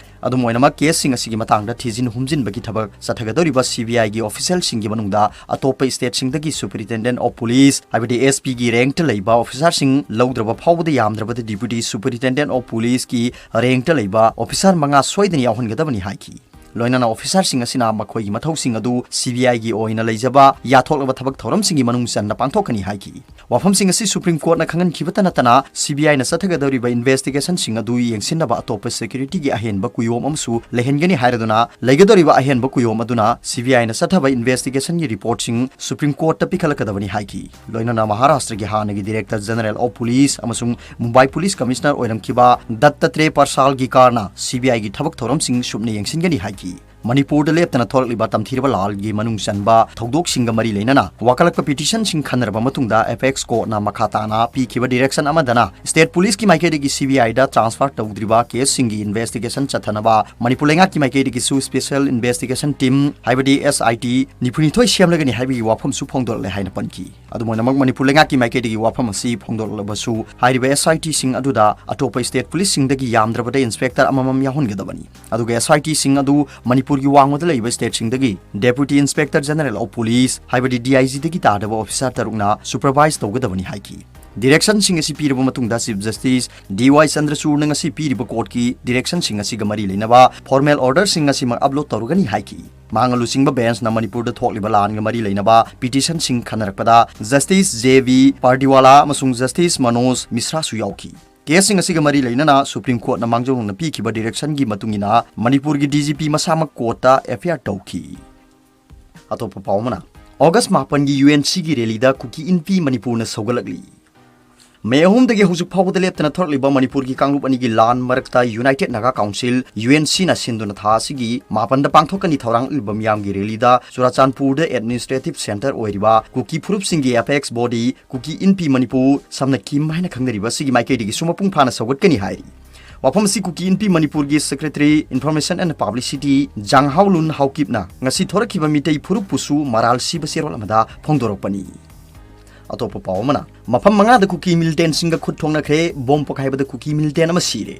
ꯑꯗꯨꯝ ꯑꯣꯏꯅꯃꯛ, ꯀꯦꯁꯁꯤꯡ ꯑꯁꯤꯒꯤ ꯃꯇꯥꯡꯗ ꯊꯤꯖꯤꯟ ꯍꯨꯝꯖꯤꯟꯕꯒꯤ ꯊꯕꯛ ꯆꯠꯊꯒꯗꯧꯔꯤꯕ ꯁꯤ ꯕꯤ ꯑꯥꯏꯒꯤ ꯑꯣꯐꯤꯁꯔꯁꯤꯡꯒꯤ ꯃꯅꯨꯡꯗ ꯑꯇꯣꯞꯄ ꯁ꯭ꯇꯦꯠꯁꯤꯡꯗꯒꯤ ꯁꯨꯄꯔꯤꯟꯇꯦꯟꯗꯦꯟꯠ ꯑꯣꯐ ꯄꯨꯂꯤꯁ, ꯍꯥꯏꯕꯗꯤ ꯑꯦꯁ ꯄꯤꯒꯤ ꯔꯦꯡꯛꯇ ꯂꯩꯕ ꯑꯣꯐꯤꯁꯥꯔꯁꯤꯡ ꯂꯧꯗ꯭ꯔꯕ ꯐꯥꯎꯕꯗ ꯌꯥꯝꯗ꯭ꯔꯕꯗ ꯗꯤꯄ꯭ꯌꯨꯇꯤ ꯁꯨꯄꯔꯤꯟꯇꯦꯟꯗꯦꯟꯠ ꯑꯣꯐ ꯄꯨꯂꯤꯁꯀꯤ ꯔꯦꯡꯛꯇ ꯂꯩꯕ ꯑꯣꯐꯤꯁꯥꯔ ꯃꯉꯥ ꯁꯣꯏꯗꯅ ꯌꯥꯎꯍꯟꯒꯗꯕꯅꯤ ꯍꯥꯏꯈꯤ꯫ ꯂꯣꯏꯅꯅ ꯑꯣꯐꯤꯁꯥꯔꯁꯤꯡ ꯑꯁꯤꯅ ꯃꯈꯣꯏꯒꯤ ꯃꯊꯧꯁꯤꯡ ꯑꯗꯨ ꯁꯤ ꯕꯤ ꯑꯥꯏꯒꯤ ꯑꯣꯏꯅ ꯂꯩꯖꯕ ꯌꯥꯊꯣꯛꯂꯕ ꯊꯕꯛ ꯊꯧꯔꯝꯁꯤꯡꯒꯤ ꯃꯅꯨꯡ ꯆꯟꯅ ꯄꯥꯡꯊꯣꯛꯀꯅꯤ ꯍꯥꯏꯈꯤ꯫ ꯋꯥꯐꯝꯁꯤꯡ ꯑꯁꯤ ꯁꯨꯄ꯭ꯔꯤꯝ ꯀꯣꯔꯠꯅ ꯈꯪꯍꯟꯈꯤꯕꯇ ꯅꯠꯇꯅ, ꯁꯤ ꯕꯤ ꯑꯥꯏꯅ ꯆꯠꯊꯒꯗꯧꯔꯤꯕ ꯏꯟꯚꯦꯁꯇꯤꯒꯦꯁꯟꯁꯤꯡ ꯑꯗꯨ ꯌꯦꯡꯁꯤꯟꯅꯕ ꯑꯇꯣꯞꯄ ꯁꯦꯀ꯭ꯌꯨꯔꯤꯇꯤꯒꯤ ꯑꯍꯦꯟꯕ ꯀꯨꯌꯣꯝ ꯑꯃꯁꯨ ꯂꯩꯍꯟꯒꯅꯤ ꯍꯥꯏꯔꯗꯨꯅ, ꯂꯩꯒꯗꯧꯔꯤꯕ ꯑꯍꯦꯟꯕ ꯀꯨꯌꯣꯝ ꯑꯗꯨꯅ ꯁꯤ ꯕꯤ ꯑꯥꯏꯅ ꯆꯠꯊꯕ ꯏꯟꯚꯦꯁꯇꯤꯒꯦꯁꯟꯒꯤ ꯔꯤꯄꯣꯔꯠꯁꯤꯡ ꯁꯨꯄ꯭ꯔꯤꯝ ꯀꯣꯔꯠꯇ ꯄꯤꯈꯠꯂꯛꯀꯗꯕꯅꯤ ꯍꯥꯏꯈꯤ꯫ ꯂꯣꯏꯅꯅ ꯃꯍꯥꯔꯥꯁꯇ꯭ꯔꯒꯤ ꯍꯥꯟꯅꯒꯤ ꯗꯤꯔꯦꯛꯇꯔ ꯖꯦꯅꯔꯦꯜ ꯑꯣꯐ ꯄꯨꯂꯤꯁ ꯑꯃꯁꯨꯡ ꯃꯨꯝꯕꯥꯏ ꯄꯨꯂꯤꯁ ꯀꯃꯤꯁꯅꯔ ꯑꯣꯏꯔꯝꯈꯤꯕ ꯗꯠꯇꯇ꯭ꯔꯦ ꯄꯔꯁꯥꯜꯒꯤꯀꯥꯔꯅ ꯁꯤ ꯕꯤ ꯑꯥꯏꯒꯤ ꯊꯕꯛ ꯊꯧꯔꯝꯁꯤꯡ ꯁꯨꯞꯅ ꯌꯦꯡꯁꯤꯟꯒꯅꯤ ꯍꯥꯏꯈꯤ꯫ ꯃꯅꯤꯄꯨꯔꯗ ꯂꯦꯞꯇꯅ ꯊꯣꯛꯂꯛꯂꯤꯕ ꯇꯝꯊꯤꯔꯕ ꯂꯥꯜꯒꯤ ꯃꯅꯨꯡ ꯆꯟꯕ ꯊꯧꯗꯣꯛꯁꯤꯡꯒ ꯃꯔꯤ ꯂꯩꯅꯅ ꯋꯥꯀꯠꯂꯛꯄ ꯄꯤꯇꯤꯁꯟꯁꯤꯡ ꯈꯟꯅꯔꯕ ꯃꯇꯨꯡꯗ, ꯑꯦꯄꯦꯛꯁ ꯀꯣꯔꯠꯅ ꯃꯈꯥ ꯇꯥꯅ ꯄꯤꯈꯤꯕ ꯗꯤꯔꯦꯛꯁꯟ ꯑꯃꯗꯅ, ꯁ꯭ꯇꯦꯠ ꯄꯨꯂꯤꯁꯀꯤ ꯃꯥꯏꯀꯩꯗꯒꯤ ꯁꯤ ꯕꯤ ꯑꯥꯏꯗ ꯇ꯭ꯔꯥꯟꯁꯐꯔ ꯇꯧꯗ꯭ꯔꯤꯕ ꯀꯦꯁꯁꯤꯡꯒꯤ ꯏꯟꯚꯦꯁꯇꯤꯒꯦꯁꯟ ꯆꯠꯊꯅꯕ ꯃꯅꯤꯄꯨꯔ ꯂꯩꯉꯥꯛꯀꯤ ꯃꯥꯏꯀꯩꯗꯒꯤꯁꯨ ꯁ꯭ꯄꯦꯁꯦꯜ ꯏꯟꯚꯦꯁꯇꯤꯒꯦꯁꯟ ꯇꯤꯝ, ꯍꯥꯏꯕꯗꯤ ꯑꯦꯁ ꯑꯥꯏ ꯇꯤ, ꯅꯤꯐꯨꯅꯤꯊꯣꯏ ꯁꯦꯝꯂꯒꯅꯤ ꯍꯥꯏꯕꯒꯤ ꯋꯥꯐꯝꯁꯨ ꯐꯣꯡꯗꯣꯔꯛꯂꯦ ꯍꯥꯏꯅ ꯄꯟꯈꯤ꯫ ꯑꯗꯨꯝ ꯑꯣꯏꯅꯃꯛ, ꯃꯅꯤꯄꯨꯔ ꯂꯩꯉꯥꯛꯀꯤ ꯃꯥꯏꯀꯩꯗꯒꯤ ꯋꯥꯐꯝ ꯑꯁꯤ ꯐꯣꯡꯗꯣꯔꯛꯂꯕꯁꯨ, ꯍꯥꯏꯔꯤꯕ ꯑꯦꯁ ꯑꯥꯏ ꯇꯤꯁꯤꯡ ꯑꯗꯨꯗ ꯑꯇꯣꯞꯄ ꯁ꯭ꯇꯦꯠ ꯄꯨꯂꯤꯁꯁꯤꯡꯗꯒꯤ ꯌꯥꯝꯗ꯭ꯔꯕꯗ ꯏꯟꯁꯄꯦꯛꯇꯔ ꯑꯃꯃꯝ ꯌꯥꯎꯍꯟꯒꯗꯕꯅꯤ꯫ ꯑꯗꯨꯒ ꯑꯦꯁ ꯑꯥꯏ ꯇꯤꯁꯤꯡ ꯑꯗꯨ ꯃꯅꯤꯄꯨꯔꯒꯤ ꯋꯥꯡꯃꯗ ꯂꯩꯕ ꯁ꯭ꯇꯦꯠꯁꯤꯡꯗꯒꯤ ꯗꯦꯄ꯭ꯌꯨꯇꯤ ꯏꯟꯁꯄꯦꯛꯇꯔ ꯖꯦꯅꯔꯦꯜ ꯑꯣꯐ ꯄꯨꯂꯤꯁ, ꯍꯥꯏꯕꯗꯤ ꯗꯤ ꯑꯥꯏ ꯖꯤꯗꯒꯤ ꯇꯥꯗꯕ ꯑꯣꯐꯤꯁꯥꯔ ꯇꯔꯨꯛꯅ ꯁꯨꯄꯔꯚꯥꯏꯖ ꯇꯧꯒꯗꯕꯅꯤ ꯍꯥꯏꯈꯤ꯫ ꯗꯤꯔꯦꯛꯁꯟꯁꯤꯡ ꯑꯁꯤ ꯄꯤꯔꯕ ꯃꯇꯨꯡꯗ, ꯆꯤꯐ ꯖꯁꯇꯤꯁ ꯗꯤ ꯋꯥꯏ ꯆꯟꯗ꯭ꯔꯆꯨꯗꯅ ꯉꯁꯤ ꯄꯤꯔꯤꯕ ꯀꯣꯔꯠꯀꯤ ꯗꯤꯔꯦꯛꯁꯟꯁꯤꯡ ꯑꯁꯤꯒ ꯃꯔꯤ ꯂꯩꯅꯕ ꯐꯣꯔꯃꯦꯜ ꯑꯣꯔꯗꯔꯁꯤꯡ ꯑꯁꯤꯃꯛ ꯑꯞꯂꯣꯗ ꯇꯧꯔꯒꯅꯤ ꯍꯥꯏꯈꯤ꯫ ꯃꯍꯥꯛꯅ ꯂꯨꯆꯤꯡꯕ ꯕꯦꯟꯆꯅ ꯃꯅꯤꯄꯨꯔꯗ ꯊꯣꯛꯂꯤꯕ ꯂꯥꯟꯒ ꯃꯔꯤ ꯂꯩꯅꯕ ꯄꯤꯇꯤꯁꯟꯁꯤꯡ ꯈꯟꯅꯔꯛꯄꯗ, ꯖꯁꯇꯤꯁ ꯖꯦ ꯕꯤ ꯄꯥꯔꯗꯤꯋꯥꯂꯥ ꯑꯃꯁꯨꯡ ꯖꯁꯇꯤꯁ ꯃꯅꯣꯖ ꯃꯤꯁ꯭ꯔꯥꯁꯨ ꯌꯥꯎꯈꯤ꯫ ꯀꯦꯁꯁꯤꯡ ꯑꯁꯤꯒ ꯃꯔꯤ ꯂꯩꯅꯅ ꯁꯨꯄ꯭ꯔꯤꯝ ꯀꯣꯔꯠꯅ ꯃꯥꯡꯖꯧꯅꯅ ꯄꯤꯈꯤꯕ ꯗꯤꯔꯦꯛꯁꯟꯒꯤ ꯃꯇꯨꯡ ꯏꯟꯅ, ꯃꯅꯤꯄꯨꯔꯒꯤ ꯗꯤ ꯖꯤ ꯄꯤ ꯃꯁꯥꯃꯛ ꯀꯣꯔꯠꯇ ꯑꯦꯐ ꯑꯥꯏ ꯑꯥꯔ ꯇꯧꯈꯤ꯫ ꯑꯇꯣꯞꯄ ꯄꯥꯎ ꯑꯃꯅ, ꯑꯣꯒꯁ ꯃꯥꯄꯟꯒꯤ ꯌꯨ ꯑꯦꯟ ꯁꯤꯒꯤ ꯔꯦꯂꯤꯗ ꯀꯨꯀꯤ ꯏꯟꯄꯤ ꯃꯅꯤꯄꯨꯔꯅ ꯁꯧꯒꯠꯂꯛꯂꯤ꯫ ꯃꯦ ꯑꯍꯨꯝꯗꯒꯤ ꯍꯧꯖꯤꯛ ꯐꯥꯎꯕꯗ ꯂꯦꯞꯇꯅ ꯊꯣꯔꯛꯂꯤꯕ ꯃꯅꯤꯄꯨꯔꯒꯤ ꯀꯥꯡꯂꯨꯞ ꯑꯅꯤꯒꯤ ꯂꯥꯟ ꯃꯔꯛꯇ United Naga Council, U N ꯁꯤꯅ ꯁꯤꯟꯗꯨꯅ ꯊꯥ ꯑꯁꯤꯒꯤ ꯃꯥꯄꯟꯗ ꯄꯥꯡꯊꯣꯛꯀꯅꯤ ꯊꯧꯔꯥꯡ ꯎꯠꯂꯤꯕ ꯃꯤꯌꯥꯝꯒꯤ ꯔꯦꯂꯤꯗ ꯆꯨꯔꯥꯆꯥꯟꯄꯨꯔꯗ ꯑꯦꯗꯃꯤꯅꯤꯁꯇ꯭ꯔꯦꯇꯤꯚ ꯁꯦꯟꯇꯔ ꯑꯣꯏꯔꯤꯕ ꯀꯨꯀꯤ ꯐꯨꯔꯨꯞꯁꯤꯡꯒꯤ ꯑꯦꯄꯦꯛꯁ ꯕꯣꯗꯤ ꯀꯨꯀꯤ ꯏꯟꯄꯤ ꯃꯅꯤꯄꯨꯔ, ꯁꯝꯅ ꯀꯤꯝ ꯍꯥꯏꯅ ꯈꯪꯅꯔꯤꯕ ꯑꯁꯤꯒꯤ ꯃꯥꯏꯀꯩꯗꯒꯤꯁꯨ ꯃꯄꯨꯡ ꯐꯥꯅ ꯁꯧꯒꯠꯀꯅꯤ ꯍꯥꯏꯔꯤ꯫ ꯋꯥꯐꯝ ꯑꯁꯤ ꯀꯨꯀꯤ ꯏꯟꯄꯤ ꯃꯅꯤꯄꯨꯔꯒꯤ ꯁꯦꯀ꯭ꯔꯦꯇꯔꯤ ꯏꯟꯐꯣꯔꯃꯦꯁꯟ ꯑꯦꯟ ꯄꯕ꯭ꯂꯤꯁꯤꯇꯤ ꯖꯥꯡꯍꯥꯎꯂꯨꯟ ꯍꯥꯎꯀꯤꯞꯅ ꯉꯁꯤ ꯊꯣꯔꯛꯈꯤꯕ ꯃꯤꯇꯩ ꯐꯨꯔꯨꯞꯄꯨꯁꯨ ꯃꯔꯥꯜ ꯁꯤꯕ ꯆꯦꯔꯣꯜ ꯑꯃꯗ ꯐꯣꯡꯗꯣꯔꯛꯄꯅꯤ꯫ ꯑꯇꯣꯞꯄ ꯄꯥꯎ ꯑꯃꯅ, ꯃꯐꯝ ꯃꯉꯥꯗ ꯀꯨꯀꯤ ꯃꯤꯂꯤꯇꯦꯟꯁꯤꯡꯒ ꯈꯨꯠ ꯊꯣꯛꯅꯈ꯭ꯔꯦ, ꯕꯣꯝ ꯄꯣꯈꯥꯏꯕꯗ ꯀꯨꯀꯤ ꯃꯤꯂꯤꯇꯦꯟ ꯑꯃ ꯁꯤꯔꯦ꯫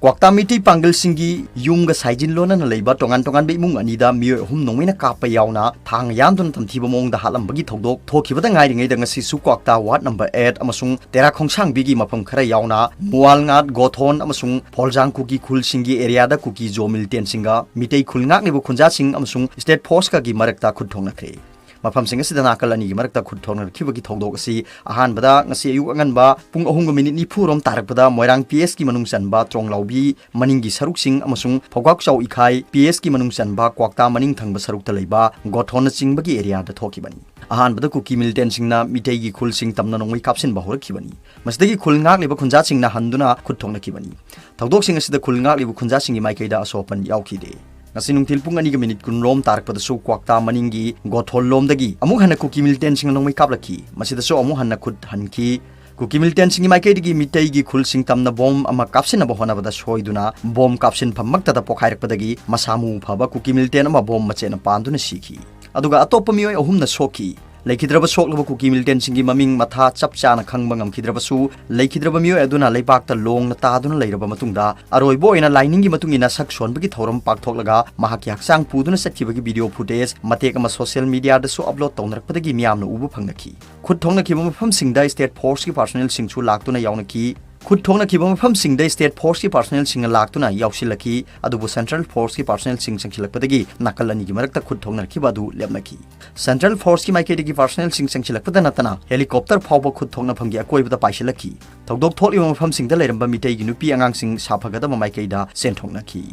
ꯀ꯭ꯋꯥꯛꯇꯥ ꯃꯤꯇꯩ ꯄꯥꯡꯒꯜꯁꯤꯡꯒꯤ ꯌꯨꯝꯒ ꯁꯥꯏꯖꯤꯟ ꯂꯣꯟꯅꯅ ꯂꯩꯕ ꯇꯣꯉꯥꯟ ꯇꯣꯉꯥꯟꯕ ꯏꯃꯨꯡ ꯑꯅꯤꯗ ꯃꯤꯑꯣꯏ ꯑꯍꯨꯝ ꯅꯣꯡꯃꯩꯅ ꯀꯥꯞꯄ ꯌꯥꯎꯅ ꯊꯥꯡ ꯌꯥꯟꯗꯨꯅ ꯇꯝꯊꯤꯕ ꯃꯑꯣꯡꯗ ꯍꯥꯠꯂꯝꯕꯒꯤ ꯊꯧꯗꯣꯛ ꯊꯣꯛꯈꯤꯕꯗ ꯉꯥꯏꯔꯤꯉꯩꯗ ꯉꯁꯤꯁꯨ ꯀ꯭ꯋꯥꯛꯇꯥ ꯋꯥꯔꯗ ꯅꯝꯕꯔ ꯑꯩꯠ ꯑꯃꯁꯨꯡ ꯇꯦꯔꯥ ꯈꯣꯡꯁꯥꯡꯕꯤꯒꯤ ꯃꯐꯝ ꯈꯔ ꯌꯥꯎꯅ ꯃꯨꯋꯥꯜꯉꯥꯠ, ꯒꯣꯊꯣꯟ ꯑꯃꯁꯨꯡ ꯐꯣꯜꯖꯥꯡ ꯀꯨꯀꯤ ꯈꯨꯜꯁꯤꯡꯒꯤ ꯑꯦꯔꯤꯌꯥꯗ ꯀꯨꯀꯤ ꯖꯣ ꯃꯤꯂꯤꯇꯦꯟꯁꯤꯡꯒ ꯃꯤꯇꯩ ꯈꯨꯜ ꯉꯥꯛꯂꯤꯕ ꯈꯨꯟꯖꯥꯁꯤꯡ ꯑꯃꯁꯨꯡ ꯁ꯭ꯇꯦꯠ ꯐꯣꯔꯁꯀꯒꯤ ꯃꯔꯛꯇ ꯈꯨꯠ ꯊꯣꯛꯅꯈ꯭ꯔꯦ꯫ ꯃꯐꯝꯁꯤꯡ ꯑꯁꯤꯗ ꯅꯥꯀꯜ ꯑꯅꯤꯒꯤ ꯃꯔꯛꯇ ꯈꯨꯠ ꯊꯣꯛꯅꯔꯛꯈꯤꯕꯒꯤ ꯊꯧꯗꯣꯛ ꯑꯁꯤ ꯑꯍꯥꯟꯕꯗ ꯉꯁꯤ ꯑꯌꯨꯛ ꯑꯉꯟꯕ ꯄꯨꯡ ꯑꯍꯨꯝꯒ ꯃꯤꯅꯤꯠ ꯅꯤꯐꯨ ꯔꯣꯝ ꯇꯥꯔꯛꯄꯗ ꯃꯣꯏꯔꯥꯡ ꯄꯤ ꯑꯦꯁꯀꯤ ꯃꯅꯨꯡ ꯆꯟꯕ ꯇ꯭ꯔꯣꯡꯂꯥꯎꯕꯤ ꯃꯅꯤꯡꯒꯤ ꯁꯔꯨꯛꯁꯤꯡ ꯑꯃꯁꯨꯡ ꯐꯧꯒꯥꯛꯆꯥꯎ ꯏꯈꯥꯏ ꯄꯤ ꯑꯦꯁꯀꯤ ꯃꯅꯨꯡ ꯆꯟꯕ ꯀ꯭ꯋꯥꯛꯇꯥ ꯃꯅꯤꯡ ꯊꯪꯕ ꯁꯔꯨꯛꯇ ꯂꯩꯕ ꯒꯣꯊꯣꯟꯅꯆꯤꯡꯕꯒꯤ ꯑꯦꯔꯤꯌꯥꯗ ꯊꯣꯛꯈꯤꯕꯅꯤ꯫ ꯑꯍꯥꯟꯕꯗ ꯀꯨꯀꯤ ꯃꯤꯂꯤꯇꯦꯟꯁꯤꯡꯅ ꯃꯤꯇꯩꯒꯤ ꯈꯨꯜꯁꯤꯡ ꯇꯝꯅ ꯅꯣꯡꯃꯩ ꯀꯥꯞꯁꯤꯟꯕ ꯍꯧꯔꯛꯈꯤꯕꯅꯤ꯫ ꯃꯁꯤꯗꯒꯤ ꯈꯨꯜ ꯉꯥꯛꯂꯤꯕ ꯈꯨꯟꯖꯥꯁꯤꯡꯅ ꯍꯟꯗꯨꯅ ꯈꯨꯠ ꯊꯣꯛꯅꯈꯤꯕꯅꯤ꯫ ꯊꯧꯗꯣꯛꯁꯤꯡ ꯑꯁꯤꯗ ꯈꯨꯜ ꯉꯥꯛꯂꯤꯕ ꯈꯨꯟꯖꯥꯁꯤꯡꯒꯤ ꯃꯥꯏꯀꯩꯗ ꯑꯁꯣꯛ ꯑꯄꯟ ꯌꯥꯎꯈꯤꯗꯦ꯫ ꯉꯁꯤ ꯅꯨꯡꯊꯤꯜ ꯄꯨꯡ ꯑꯅꯤꯒ ꯃꯤꯅꯤꯠ ꯀꯨꯟ ꯔꯣꯝ ꯇꯥꯔꯛꯄꯗꯁꯨ ꯀ꯭ꯋꯥꯛꯇꯥ ꯃꯅꯤꯡꯒꯤ ꯒꯣꯊꯣꯜ ꯂꯣꯝꯗꯒꯤ ꯑꯃꯨꯛ ꯍꯟꯅ ꯀꯨꯀꯤ ꯃꯤꯂꯤꯇꯦꯟꯁꯤꯡꯅ ꯅꯣꯡꯃꯩ ꯀꯥꯞꯂꯛꯈꯤ꯫ ꯃꯁꯤꯗꯁꯨ ꯑꯃꯨꯛ ꯍꯟꯅ ꯈꯨꯠ ꯍꯟꯈꯤ꯫ ꯀꯨꯀꯤ ꯃꯤꯂꯤꯇꯦꯟꯁꯤꯡꯒꯤ ꯃꯥꯏꯀꯩꯗꯒꯤ ꯃꯤꯇꯩꯒꯤ ꯈꯨꯜꯁꯤꯡ ꯇꯝꯅ ꯕꯣꯝ ꯑꯃ ꯀꯥꯞꯁꯤꯟꯅꯕ ꯍꯣꯠꯅꯕꯗ ꯁꯣꯏꯗꯨꯅ ꯕꯣꯝ ꯀꯥꯞꯁꯤꯟꯐꯝꯃꯛꯇꯗ ꯄꯣꯈꯥꯏꯔꯛꯄꯗꯒꯤ ꯃꯁꯥ ꯃꯎ ꯐꯕ ꯀꯨꯀꯤ ꯃꯤꯂꯤꯇꯦꯟ ꯑꯃ ꯕꯣꯝ ꯃꯆꯦꯠꯅ ꯄꯥꯟꯗꯨꯅ ꯁꯤꯈꯤ꯫ ꯑꯗꯨꯒ ꯑꯇꯣꯞꯄ ꯃꯤꯑꯣꯏ ꯑꯍꯨꯝꯅ ꯁꯣꯛꯈꯤ꯫ ꯂꯩꯈꯤꯗ꯭ꯔꯕ ꯁꯣꯛꯂꯕ ꯀꯨꯀꯤ ꯃꯤꯂꯤꯇꯦꯟꯁꯤꯡꯒꯤ ꯃꯃꯤꯡ ꯃꯊꯥ ꯆꯞ ꯆꯥꯅ ꯈꯪꯕ ꯉꯝꯈꯤꯗ꯭ꯔꯕꯁꯨ, ꯂꯩꯈꯤꯗ꯭ꯔꯕ ꯃꯤꯑꯣꯏ ꯑꯗꯨꯅ ꯂꯩꯕꯥꯛꯇ ꯂꯣꯡꯅ ꯇꯥꯗꯨꯅ ꯂꯩꯔꯕ ꯃꯇꯨꯡꯗ, ꯑꯔꯣꯏꯕ ꯑꯣꯏꯅ ꯂꯥꯏꯅꯤꯡꯒꯤ ꯃꯇꯨꯡ ꯏꯟꯅ ꯁꯛ ꯁꯣꯟꯕꯒꯤ ꯊꯧꯔꯝ ꯄꯥꯡꯊꯣꯛꯂꯒ ꯃꯍꯥꯛꯀꯤ ꯍꯛꯆꯥꯡ ꯄꯨꯗꯨꯅ ꯆꯠꯈꯤꯕꯒꯤ ꯚꯤꯗꯤꯑꯣ ꯐꯨꯇꯦꯖ ꯃꯇꯦꯛ ꯑꯃ ꯁꯣꯁꯤꯌꯦꯜ ꯃꯤꯗꯤꯌꯥꯗꯁꯨ ꯑꯞꯂꯣꯗ ꯇꯧꯅꯔꯛꯄꯗꯒꯤ ꯃꯤꯌꯥꯝꯅ ꯎꯕ ꯐꯪꯅꯈꯤ꯫ ꯈꯨꯠ ꯊꯣꯛꯅꯈꯤꯕ ꯃꯐꯝꯁꯤꯡꯗ ꯁ꯭ꯇꯦꯠ ꯐꯣꯔꯁꯀꯤ ꯄꯥꯔꯁꯣꯅꯦꯜꯁꯤꯡꯁꯨ ꯂꯥꯛꯇꯨꯅ ꯌꯥꯎꯅꯈꯤ꯫ ꯈꯨꯠ ꯊꯣꯛꯅꯈꯤꯕ ꯃꯐꯝꯁꯤꯡꯗ ꯁ꯭ꯇꯦꯠ ꯐꯣꯔꯁꯀꯤ ꯄꯥꯔꯁꯣꯅꯦꯜꯁꯤꯡꯅ ꯂꯥꯛꯇꯨꯅ ꯌꯥꯎꯁꯤꯜꯂꯛꯈꯤ, ꯑꯗꯨꯕꯨ ꯁꯦꯟꯇ꯭ꯔꯦꯜ ꯐꯣꯔꯁꯀꯤ ꯄꯥꯔꯁꯣꯅꯦꯜꯁꯤꯡ ꯆꯪꯁꯤꯜꯂꯛꯄꯗꯒꯤ ꯅꯥꯀꯜ ꯑꯅꯤꯒꯤ ꯃꯔꯛꯇ ꯈꯨꯠ ꯊꯣꯛꯅꯔꯛꯈꯤꯕ ꯑꯗꯨ ꯂꯦꯞꯅꯈꯤ꯫ ꯁꯦꯟꯇ꯭ꯔꯦꯜ ꯐꯣꯔꯁꯀꯤ ꯃꯥꯏꯀꯩꯗꯒꯤ ꯄꯥꯔꯁꯣꯅꯦꯜꯁꯤꯡ ꯆꯪꯁꯤꯜꯂꯛꯄꯗ ꯅꯠꯇꯅ ꯍꯦꯂꯤꯀꯣꯞꯇꯔ ꯐꯥꯎꯕ ꯈꯨꯠ ꯊꯣꯛꯅꯐꯝꯒꯤ ꯑꯀꯣꯏꯕꯗ ꯄꯥꯏꯁꯤꯜꯂꯛꯈꯤ꯫ ꯊꯧꯗꯣꯛ ꯊꯣꯛꯂꯤꯕ ꯃꯐꯝꯁꯤꯡꯗ ꯂꯩꯔꯝꯕ ꯃꯤꯇꯩꯒꯤ ꯅꯨꯄꯤ ꯑꯉꯥꯡꯁꯤꯡ ꯁꯥꯐꯒꯗꯕ ꯃꯥꯏꯀꯩꯗ ꯆꯦꯟꯊꯣꯛꯅꯈꯤ꯫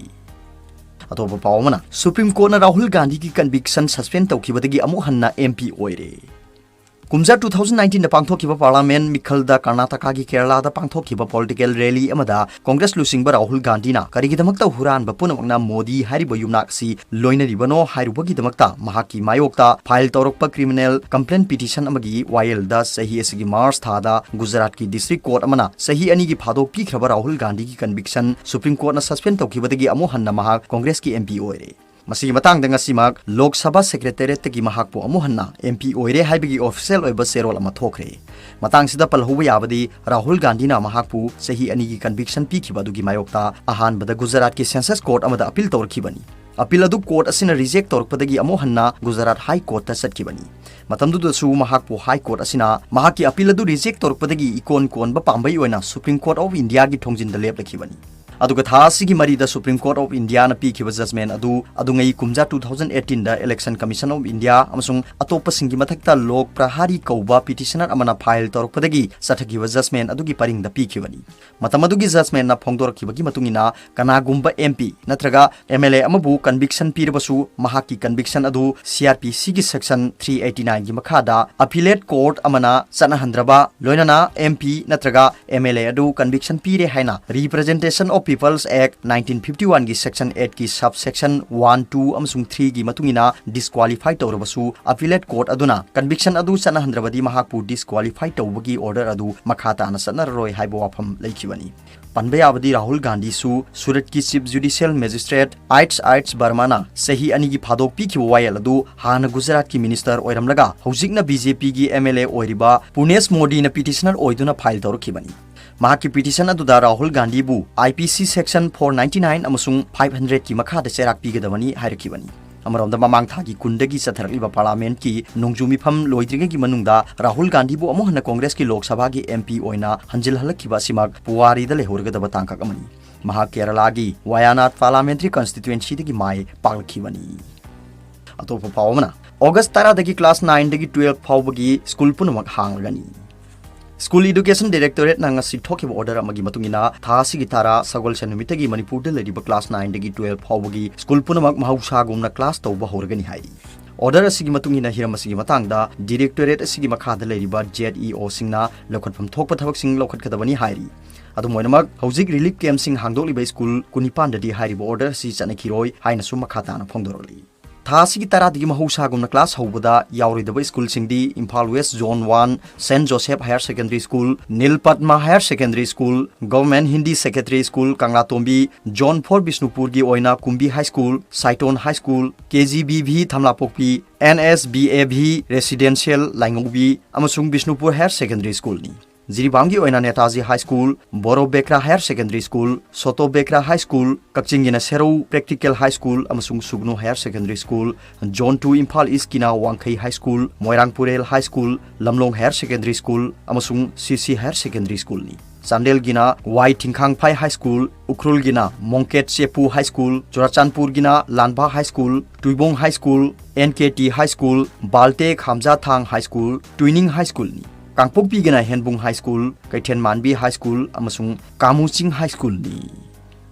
ꯑꯇꯣꯞꯄ ꯄꯥꯎ ꯑꯃꯅ, ꯁꯨꯄ꯭ꯔꯤꯝ ꯀꯣꯔꯠꯅ ꯔꯥꯍꯨꯜ ꯒꯥꯟꯙꯤꯒꯤ ꯀꯟꯚꯤꯛꯁꯟ ꯁꯁꯄꯦꯟ ꯇꯧꯈꯤꯕꯗꯒꯤ ꯑꯃꯨꯛ ꯍꯟꯅ ꯑꯦꯝ ꯄꯤ ꯑꯣꯏꯔꯦ꯫ ꯀꯨꯝꯖꯥ ꯇꯨ ꯊꯥꯎꯖꯟ ꯅꯥꯏꯟꯇꯤꯟꯗ ꯄꯥꯡꯊꯣꯛꯈꯤꯕ ꯄꯥꯔꯂꯥꯃꯦꯟ ꯃꯤꯈꯜꯗ ꯀꯔꯅꯥꯇꯀꯥꯒꯤ ꯀꯦꯔꯂꯥꯗ ꯄꯥꯡꯊꯣꯛꯈꯤꯕ ꯄꯣꯂꯤꯇꯤꯀꯦꯜ ꯔꯦꯂꯤ ꯑꯃꯗ ꯀꯣꯡꯒ꯭ꯔꯦꯁ ꯂꯨꯆꯤꯡꯕ ꯔꯥꯍꯨꯜ ꯒꯥꯟꯙꯤꯅ ꯀꯔꯤꯒꯤꯗꯃꯛꯇ ꯍꯨꯔꯥꯟꯕ ꯄꯨꯝꯅꯃꯛꯅ ꯃꯣꯗꯤ ꯍꯥꯏꯔꯤꯕ ꯌꯨꯝꯅꯥꯛ ꯑꯁꯤ ꯂꯣꯏꯅꯔꯤꯕꯅꯣ ꯍꯥꯏꯔꯨꯕꯒꯤꯗꯃꯛꯇ ꯃꯍꯥꯛꯀꯤ ꯃꯥꯌꯣꯛꯇ ꯐꯥꯏꯜ ꯇꯧꯔꯛꯄ ꯀ꯭ꯔꯤꯃꯤꯅꯦꯜ ꯀꯝꯄ꯭ꯂꯦꯟ ꯄꯤꯇꯤꯁꯟ ꯑꯃꯒꯤ ꯋꯥꯌꯦꯜꯗ ꯆꯍꯤ ꯑꯁꯤꯒꯤ ꯃꯥꯔꯆ ꯊꯥꯗ ꯒꯨꯖꯔꯥꯠꯀꯤ ꯗꯤꯁꯇ꯭ꯔꯤꯛ ꯀꯣꯔꯠ ꯑꯃꯅ ꯆꯍꯤ ꯑꯅꯤꯒꯤ ꯐꯥꯗꯣꯛ ꯄꯤꯈ꯭ꯔꯕ ꯔꯥꯍꯨꯜ ꯒꯥꯟꯙꯤꯒꯤ ꯀꯟꯚꯤꯛꯁꯟ ꯁꯨꯄ꯭ꯔꯤꯝ ꯀꯣꯔꯠꯅ ꯁꯁꯄꯦꯟ ꯇꯧꯈꯤꯕꯗꯒꯤ ꯑꯃꯨꯛ ꯍꯟꯅ ꯃꯍꯥꯛ ꯀꯣꯡꯒ꯭ꯔꯦꯁꯀꯤ ꯑꯦꯝ ꯄꯤ ꯑꯣꯏꯔꯦ꯫ ꯃꯁꯤꯒꯤ ꯃꯇꯥꯡꯗ ꯉꯁꯤꯃꯛ ꯂꯣꯛ ꯁꯚꯥ ꯁꯦꯀ꯭ꯔꯦꯇꯦꯔꯤꯌꯦꯠꯇꯒꯤ ꯃꯍꯥꯛꯄꯨ ꯑꯃꯨꯛ ꯍꯟꯅ ꯑꯦꯝ ꯄꯤ ꯑꯣꯏꯔꯦ ꯍꯥꯏꯕꯒꯤ ꯑꯣꯐꯤꯁꯤꯌꯦꯜ ꯑꯣꯏꯕ ꯆꯦꯔꯣꯜ ꯑꯃ ꯊꯣꯛꯈ꯭ꯔꯦ꯫ ꯃꯇꯥꯡꯁꯤꯗ ꯄꯜꯍꯧꯕ ꯌꯥꯕꯗꯤ, ꯔꯥꯍꯨꯜ ꯒꯥꯟꯙꯤꯅ ꯃꯍꯥꯛꯄꯨ ꯆꯍꯤ ꯑꯅꯤꯒꯤ ꯀꯟꯚꯤꯛꯁꯟ ꯄꯤꯈꯤꯕ ꯑꯗꯨꯒꯤ ꯃꯥꯌꯣꯛꯇ ꯑꯍꯥꯟꯕꯗ ꯒꯨꯖꯔꯥꯠꯀꯤ ꯁꯦꯟꯁꯁ ꯀꯣꯔꯠ ꯑꯃꯗ ꯑꯄꯤꯜ ꯇꯧꯔꯛꯈꯤꯕꯅꯤ꯫ ꯑꯄꯤꯜ ꯑꯗꯨ ꯀꯣꯔꯠ ꯑꯁꯤꯅ ꯔꯤꯖꯦꯛ ꯇꯧꯔꯛꯄꯗꯒꯤ ꯑꯃꯨꯛ ꯍꯟꯅ ꯒꯨꯖꯔꯥꯠ ꯍꯥꯏ ꯀꯣꯔꯠꯇ ꯆꯠꯈꯤꯕꯅꯤ꯫ ꯃꯇꯝꯗꯨꯗꯁꯨ ꯃꯍꯥꯛꯄꯨ ꯍꯥꯏ ꯀꯣꯔꯠ ꯑꯁꯤꯅ ꯃꯍꯥꯛꯀꯤ ꯑꯄꯤꯜ ꯑꯗꯨ ꯔꯤꯖꯦꯛ ꯇꯧꯔꯛꯄꯗꯒꯤ ꯏꯀꯣꯟ ꯀꯣꯟꯕ ꯄꯥꯝꯕꯩ ꯑꯣꯏꯅ ꯁꯨꯄ꯭ꯔꯤꯝ ꯀꯣꯔꯠ ꯑꯣꯐ ꯏꯟꯗꯤꯌꯥꯒꯤ ꯊꯣꯡꯖꯤꯟꯗ ꯂꯦꯞꯂꯛꯈꯤꯕꯅꯤ꯫ ꯑꯗꯨꯒ ꯊꯥ ꯑꯁꯤꯒꯤ ꯃꯔꯤꯗ ꯁꯨꯄ꯭ꯔꯤꯝ ꯀꯣꯔꯠ ꯑꯣꯐ ꯏꯟꯗꯤꯌꯥꯅ ꯄꯤꯈꯤꯕ ꯖꯖꯃꯦꯟ ꯑꯗꯨ ꯑꯗꯨꯉꯩ ꯀꯨꯝꯖꯥ two thousand eighteen the Election Commission of India ꯑꯃꯁꯨꯡ ꯑꯇꯣꯞꯄꯁꯤꯡꯒꯤ ꯃꯊꯛꯇ ꯂꯣꯛ ꯄ꯭ꯔꯍꯥꯔꯤ ꯀꯧꯕ ꯄꯤꯇꯤꯁꯅꯔ ꯑꯃꯅ ꯐꯥꯏꯜ ꯇꯧꯔꯛꯄꯗꯒꯤ ꯆꯠꯊꯈꯤꯕ ꯖꯖꯃꯦꯟ ꯑꯗꯨꯒꯤ ꯄꯔꯤꯡꯗ ꯄꯤꯈꯤꯕꯅꯤ꯫ ꯃꯇꯝ ꯑꯗꯨꯒꯤ ꯖꯖꯃꯦꯟꯅ ꯐꯣꯡꯗꯣꯔꯛꯈꯤꯕꯒꯤ ꯃꯇꯨꯡ ꯏꯟꯅ, ꯀꯅꯥꯒꯨꯝꯕ ꯑꯦꯝ ꯄꯤ ꯅꯠꯇ꯭ꯔꯒ ꯑꯦꯝ ꯑꯦꯜ ꯑꯦ ꯑꯃꯕꯨ ꯀꯟꯚꯤꯛꯁꯟ ꯄꯤꯔꯕꯁꯨ, ꯃꯍꯥꯛꯀꯤ ꯀꯟꯚꯤꯛꯁꯟ ꯑꯗꯨ ꯁꯤ ꯑꯥꯔ ꯄꯤ ꯁꯤꯒꯤ ꯁꯦꯛꯁꯟ three eighty nine ꯒꯤ ꯃꯈꯥꯗ ꯑꯄꯤꯂꯦꯠ ꯀꯣꯔꯠ ꯑꯃꯅ ꯆꯠꯅꯍꯟꯗ꯭ꯔꯕ, ꯂꯣꯏꯅꯅ ꯑꯦꯝ ꯄꯤ ꯅꯠꯇ꯭ꯔꯒ ꯑꯦꯝ ꯑꯦꯜ ꯑꯦ ꯑꯗꯨ ꯀꯟꯚꯤꯛꯁꯟ ꯄꯤꯔꯦ ꯍꯥꯏꯅ Representation of People's Act nineteen fifty one ꯒꯤ ꯁꯦꯛꯁꯟ eight ꯀꯤ ꯁꯕ ꯁꯦꯛꯁꯟ one, two ꯑꯃꯁꯨꯡ three ꯒꯤ ꯃꯇꯨꯡ ꯏꯟꯅ ꯗꯤꯁꯀ꯭ꯋꯥꯂꯤꯐꯥꯏ ꯇꯧꯔꯕꯁꯨ, ꯑꯄꯤꯂꯦꯠ ꯀꯣꯔꯠ ꯑꯗꯨꯅ ꯀꯟꯚꯤꯛꯁꯟ ꯑꯗꯨ ꯆꯠꯅꯍꯟꯗ꯭ꯔꯕꯗꯤ ꯃꯍꯥꯛꯄꯨ ꯗꯤꯁꯀ꯭ꯋꯥꯂꯤꯐꯥꯏ ꯇꯧꯕꯒꯤ ꯑꯣꯔꯗꯔ ꯑꯗꯨ ꯃꯈꯥ ꯇꯥꯅ ꯆꯠꯅꯔꯔꯣꯏ ꯍꯥꯏꯕ ꯋꯥꯐꯝ ꯂꯩꯈꯤꯕꯅꯤ꯫ ꯄꯟꯕ ꯌꯥꯕꯗꯤ, ꯔꯥꯍꯨꯜ ꯒꯥꯟꯙꯤꯁꯨ ꯁꯨꯔꯠꯀꯤ ꯆꯤꯐ ꯖꯨꯗꯤꯁꯤꯌꯦꯜ ꯃꯦꯖꯤꯁꯇ꯭ꯔꯦꯠ ꯑꯥꯏꯠꯁ ꯑꯥꯏꯠꯁ ꯕꯔꯃꯥꯅ ꯆꯍꯤ ꯑꯅꯤꯒꯤ ꯐꯥꯗꯣꯛ ꯄꯤꯈꯤꯕ ꯋꯥꯌꯦꯜ ꯑꯗꯨ ꯍꯥꯟꯅ ꯒꯨꯖꯔꯥꯠꯀꯤ ꯃꯤꯅꯤꯁꯇꯔ ꯑꯣꯏꯔꯝꯂꯒ ꯍꯧꯖꯤꯛꯅ ꯕꯤ ꯖꯦ ꯄꯤꯒꯤ ꯑꯦꯝ ꯑꯦꯜ ꯑꯦ ꯑꯣꯏꯔꯤꯕ ꯄꯨꯅꯦꯁ ꯃꯣꯗꯤꯅ ꯄꯤꯇꯤꯁꯅꯔ ꯑꯣꯏꯗꯨꯅ ꯐꯥꯏꯜ ꯇꯧꯔꯛꯈꯤꯕꯅꯤ꯫ ꯃꯍꯥꯛꯀꯤ ꯄꯤꯇꯤꯁꯟ ꯑꯗꯨꯗ ꯔꯥꯍꯨꯜ ꯒꯥꯟꯙꯤꯕꯨ ꯑꯥꯏ ꯄꯤ ꯁꯤ ꯁꯦꯛꯁꯟ four ninety nine ꯑꯃꯁꯨꯡ five hundred ꯀꯤ ꯃꯈꯥꯗ ꯆꯩꯔꯥꯛ ꯄꯤꯒꯗꯕꯅꯤ ꯍꯥꯏꯔꯛꯈꯤꯕꯅꯤ꯫ ꯑꯃꯔꯣꯝꯗ, ꯃꯃꯥꯡ ꯊꯥꯒꯤ ꯀꯨꯟꯗꯒꯤ ꯆꯠꯊꯔꯛꯂꯤꯕ ꯄꯥꯔꯂꯥꯃꯦꯟꯠꯀꯤ ꯅꯣꯡꯖꯨ ꯃꯤꯐꯝ ꯂꯣꯏꯗ꯭ꯔꯤꯉꯩꯒꯤ ꯃꯅꯨꯡꯗ ꯔꯥꯍꯨꯜ ꯒꯥꯟꯙꯤꯕꯨ ꯑꯃꯨꯛ ꯍꯟꯅ ꯀꯣꯡꯒ꯭ꯔꯦꯁꯀꯤ ꯂꯣꯛ ꯁꯚꯥꯒꯤ ꯑꯦꯝ ꯄꯤ ꯑꯣꯏꯅ ꯍꯟꯖꯤꯜꯍꯜꯂꯛꯈꯤꯕ ꯑꯁꯤꯃꯛ ꯄꯨꯋꯥꯔꯤꯗ ꯂꯩꯍꯧꯔꯒꯗꯕ ꯇꯥꯡꯀꯛ ꯑꯃꯅꯤ꯫ ꯃꯍꯥꯛ ꯀꯦꯔꯂꯥꯒꯤ ꯋꯥꯌꯥꯅꯥꯗ ꯄꯥꯔꯂꯥꯃꯦꯟꯇꯔꯤ ꯀꯟꯁꯇꯤꯇ꯭ꯋꯦꯟꯁꯤꯗꯒꯤ ꯃꯥꯏ ꯄꯥꯛꯂꯛꯈꯤꯕꯅꯤ꯫ ꯑꯇꯣꯞꯄ ꯄꯥꯎ ꯑꯃꯅ, ꯑꯣꯒꯁ ꯇꯔꯥꯗꯒꯤ ꯀ꯭ꯂꯥꯁ ꯅꯥꯏꯟꯗꯒꯤ ꯇꯨꯋꯦꯜꯐ ꯐꯥꯎꯕꯒꯤ ꯁ꯭ꯀꯨꯜ ꯄꯨꯝꯅꯃꯛ ꯍꯥꯡꯂꯒꯅꯤ꯫ ꯁ꯭ꯀꯨꯜ ꯏꯗꯨꯀꯦꯁꯟ ꯗꯥꯏꯔꯦꯛꯇꯣꯔꯦꯠꯅ ꯉꯁꯤ ꯊꯣꯛꯈꯤꯕ ꯑꯣꯔꯗꯔ ꯑꯃꯒꯤ ꯃꯇꯨꯡ ꯏꯟꯅ, ꯊꯥ ꯑꯁꯤꯒꯤ ꯇꯔꯥ, ꯁꯒꯣꯜꯁꯦꯟ ꯅꯨꯃꯤꯠꯇꯒꯤ ꯃꯅꯤꯄꯨꯔꯗ ꯂꯩꯔꯤꯕ ꯀ꯭ꯂꯥꯁ ꯅꯥꯏꯟꯗꯒꯤ ꯇꯨꯋꯦꯜꯐ ꯐꯥꯎꯕꯒꯤ ꯁ꯭ꯀꯨꯜ ꯄꯨꯝꯅꯃꯛ ꯃꯍꯧꯁꯥꯒꯨꯝꯅ ꯀ꯭ꯂꯥꯁ ꯇꯧꯕ ꯍꯧꯔꯒꯅꯤ ꯍꯥꯏꯔꯤ꯫ ꯑꯣꯔꯗꯔ ꯑꯁꯤꯒꯤ ꯃꯇꯨꯡ ꯏꯟꯅ, ꯍꯤꯔꯝ ꯑꯁꯤꯒꯤ ꯃꯇꯥꯡꯗ ꯗꯥꯏꯔꯦꯛꯇꯣꯔꯦꯠ ꯑꯁꯤꯒꯤ ꯃꯈꯥꯗ ꯂꯩꯔꯤꯕ ꯖꯦꯠ ꯏ ꯑꯣꯁꯤꯡꯅ ꯂꯧꯈꯠꯐꯝ ꯊꯣꯛꯄ ꯊꯕꯛꯁꯤꯡ ꯂꯧꯈꯠꯀꯗꯕꯅꯤ ꯍꯥꯏꯔꯤ꯫ ꯑꯗꯨꯝ ꯑꯣꯏꯅꯃꯛ, ꯍꯧꯖꯤꯛ ꯔꯤꯂꯤꯐ ꯀꯦꯝꯞꯁꯤꯡ ꯍꯥꯡꯗꯣꯛꯂꯤꯕ ꯁ꯭ꯀꯨꯜ ꯀꯨꯟꯅꯤꯄꯥꯟꯗꯗꯤ ꯍꯥꯏꯔꯤꯕ ꯑꯣꯔꯗꯔ ꯑꯁꯤ ꯆꯠꯅꯈꯤꯔꯣꯏ ꯍꯥꯏꯅꯁꯨ ꯃꯈꯥ ꯇꯥꯅ ꯐꯣꯡꯗꯣꯔꯛꯂꯤ꯫ ꯊꯥ ꯑꯁꯤꯒꯤ ꯇꯔꯥꯗꯒꯤ ꯃꯍꯧꯁꯥꯒꯨꯝꯅ class ꯍꯧꯕꯗ ꯌꯥꯎꯔꯣꯏꯗꯕ schoolꯁꯤꯡꯗꯤ Imphal West Zone one, Saint Joseph Higher Secondary School, Nilpadma Higher Secondary School, Government Hindi Secretary School, ꯀꯪꯂꯥꯇꯣꯝꯕꯤ, Zone four ꯕꯤꯁꯅꯨꯄꯨꯔꯒꯤ ꯑꯣꯏꯅ ꯀꯨꯝꯕꯤ High School, ꯁꯥꯏꯇꯣꯟ High School, K G B V ꯊꯝꯂꯥꯄꯣꯛꯄꯤ, N S B A V Residential ꯂꯥꯏꯉꯧꯕꯤ ꯑꯃꯁꯨꯡ Bishnupur Higher Secondary Schoolꯅꯤ꯫ ꯖꯤꯔꯤꯕꯥꯝꯒꯤ ꯑꯣꯏꯅ Netaji High School, ꯕꯣꯔꯣ ꯕꯦꯀ꯭ꯔꯥ Higher Secondary School, ꯁꯣꯇꯣ ꯕꯦꯀ꯭ꯔꯥ High School, ꯀꯛꯆꯤꯡꯒꯤꯅ ꯁꯦꯔꯧ Practical High School ꯑꯃꯁꯨꯡ ꯁꯨꯒꯅꯨ Higher Secondary School, Zone two Imphal Eastꯀꯤꯅ ꯋꯥꯡꯈꯩ High School, ꯃꯣꯏꯔꯥꯡ ꯄꯨꯔꯦꯜ High School, ꯂꯝꯂꯣꯡ Higher Secondary School ꯑꯃꯁꯨꯡ C C Higher Secondary Schoolꯅꯤ꯫ ꯆꯥꯟꯗꯦꯜꯒꯤꯅ ꯋꯥꯏ ꯊꯤꯡꯈꯥꯡꯐꯥꯏ High School, ꯎꯈ꯭ꯔꯨꯜꯒꯤꯅ ꯃꯣꯡꯀꯦꯠ ꯆꯦꯄꯨ High School, ꯆꯨꯔꯥꯆꯥꯟꯄꯨꯔꯒꯤꯅ ꯂꯥꯟꯚꯥ High School, ꯇꯨꯏꯕꯣꯡ High School, N K T High School, Valte ꯈꯥꯝꯖꯥꯊꯥꯡ High School, ꯇꯨꯏꯅꯤꯡ High Schoolꯅꯤ꯫ ꯀꯥꯡꯄꯣꯛꯄꯤꯒꯤꯅ ꯍꯦꯟꯕꯨꯡ High School, ꯀꯩꯊꯦꯜ ꯃꯥꯟꯕꯤ High School ꯑꯃꯁꯨꯡ ꯀꯥꯃꯨꯆꯤꯡ High Schoolꯅꯤ꯫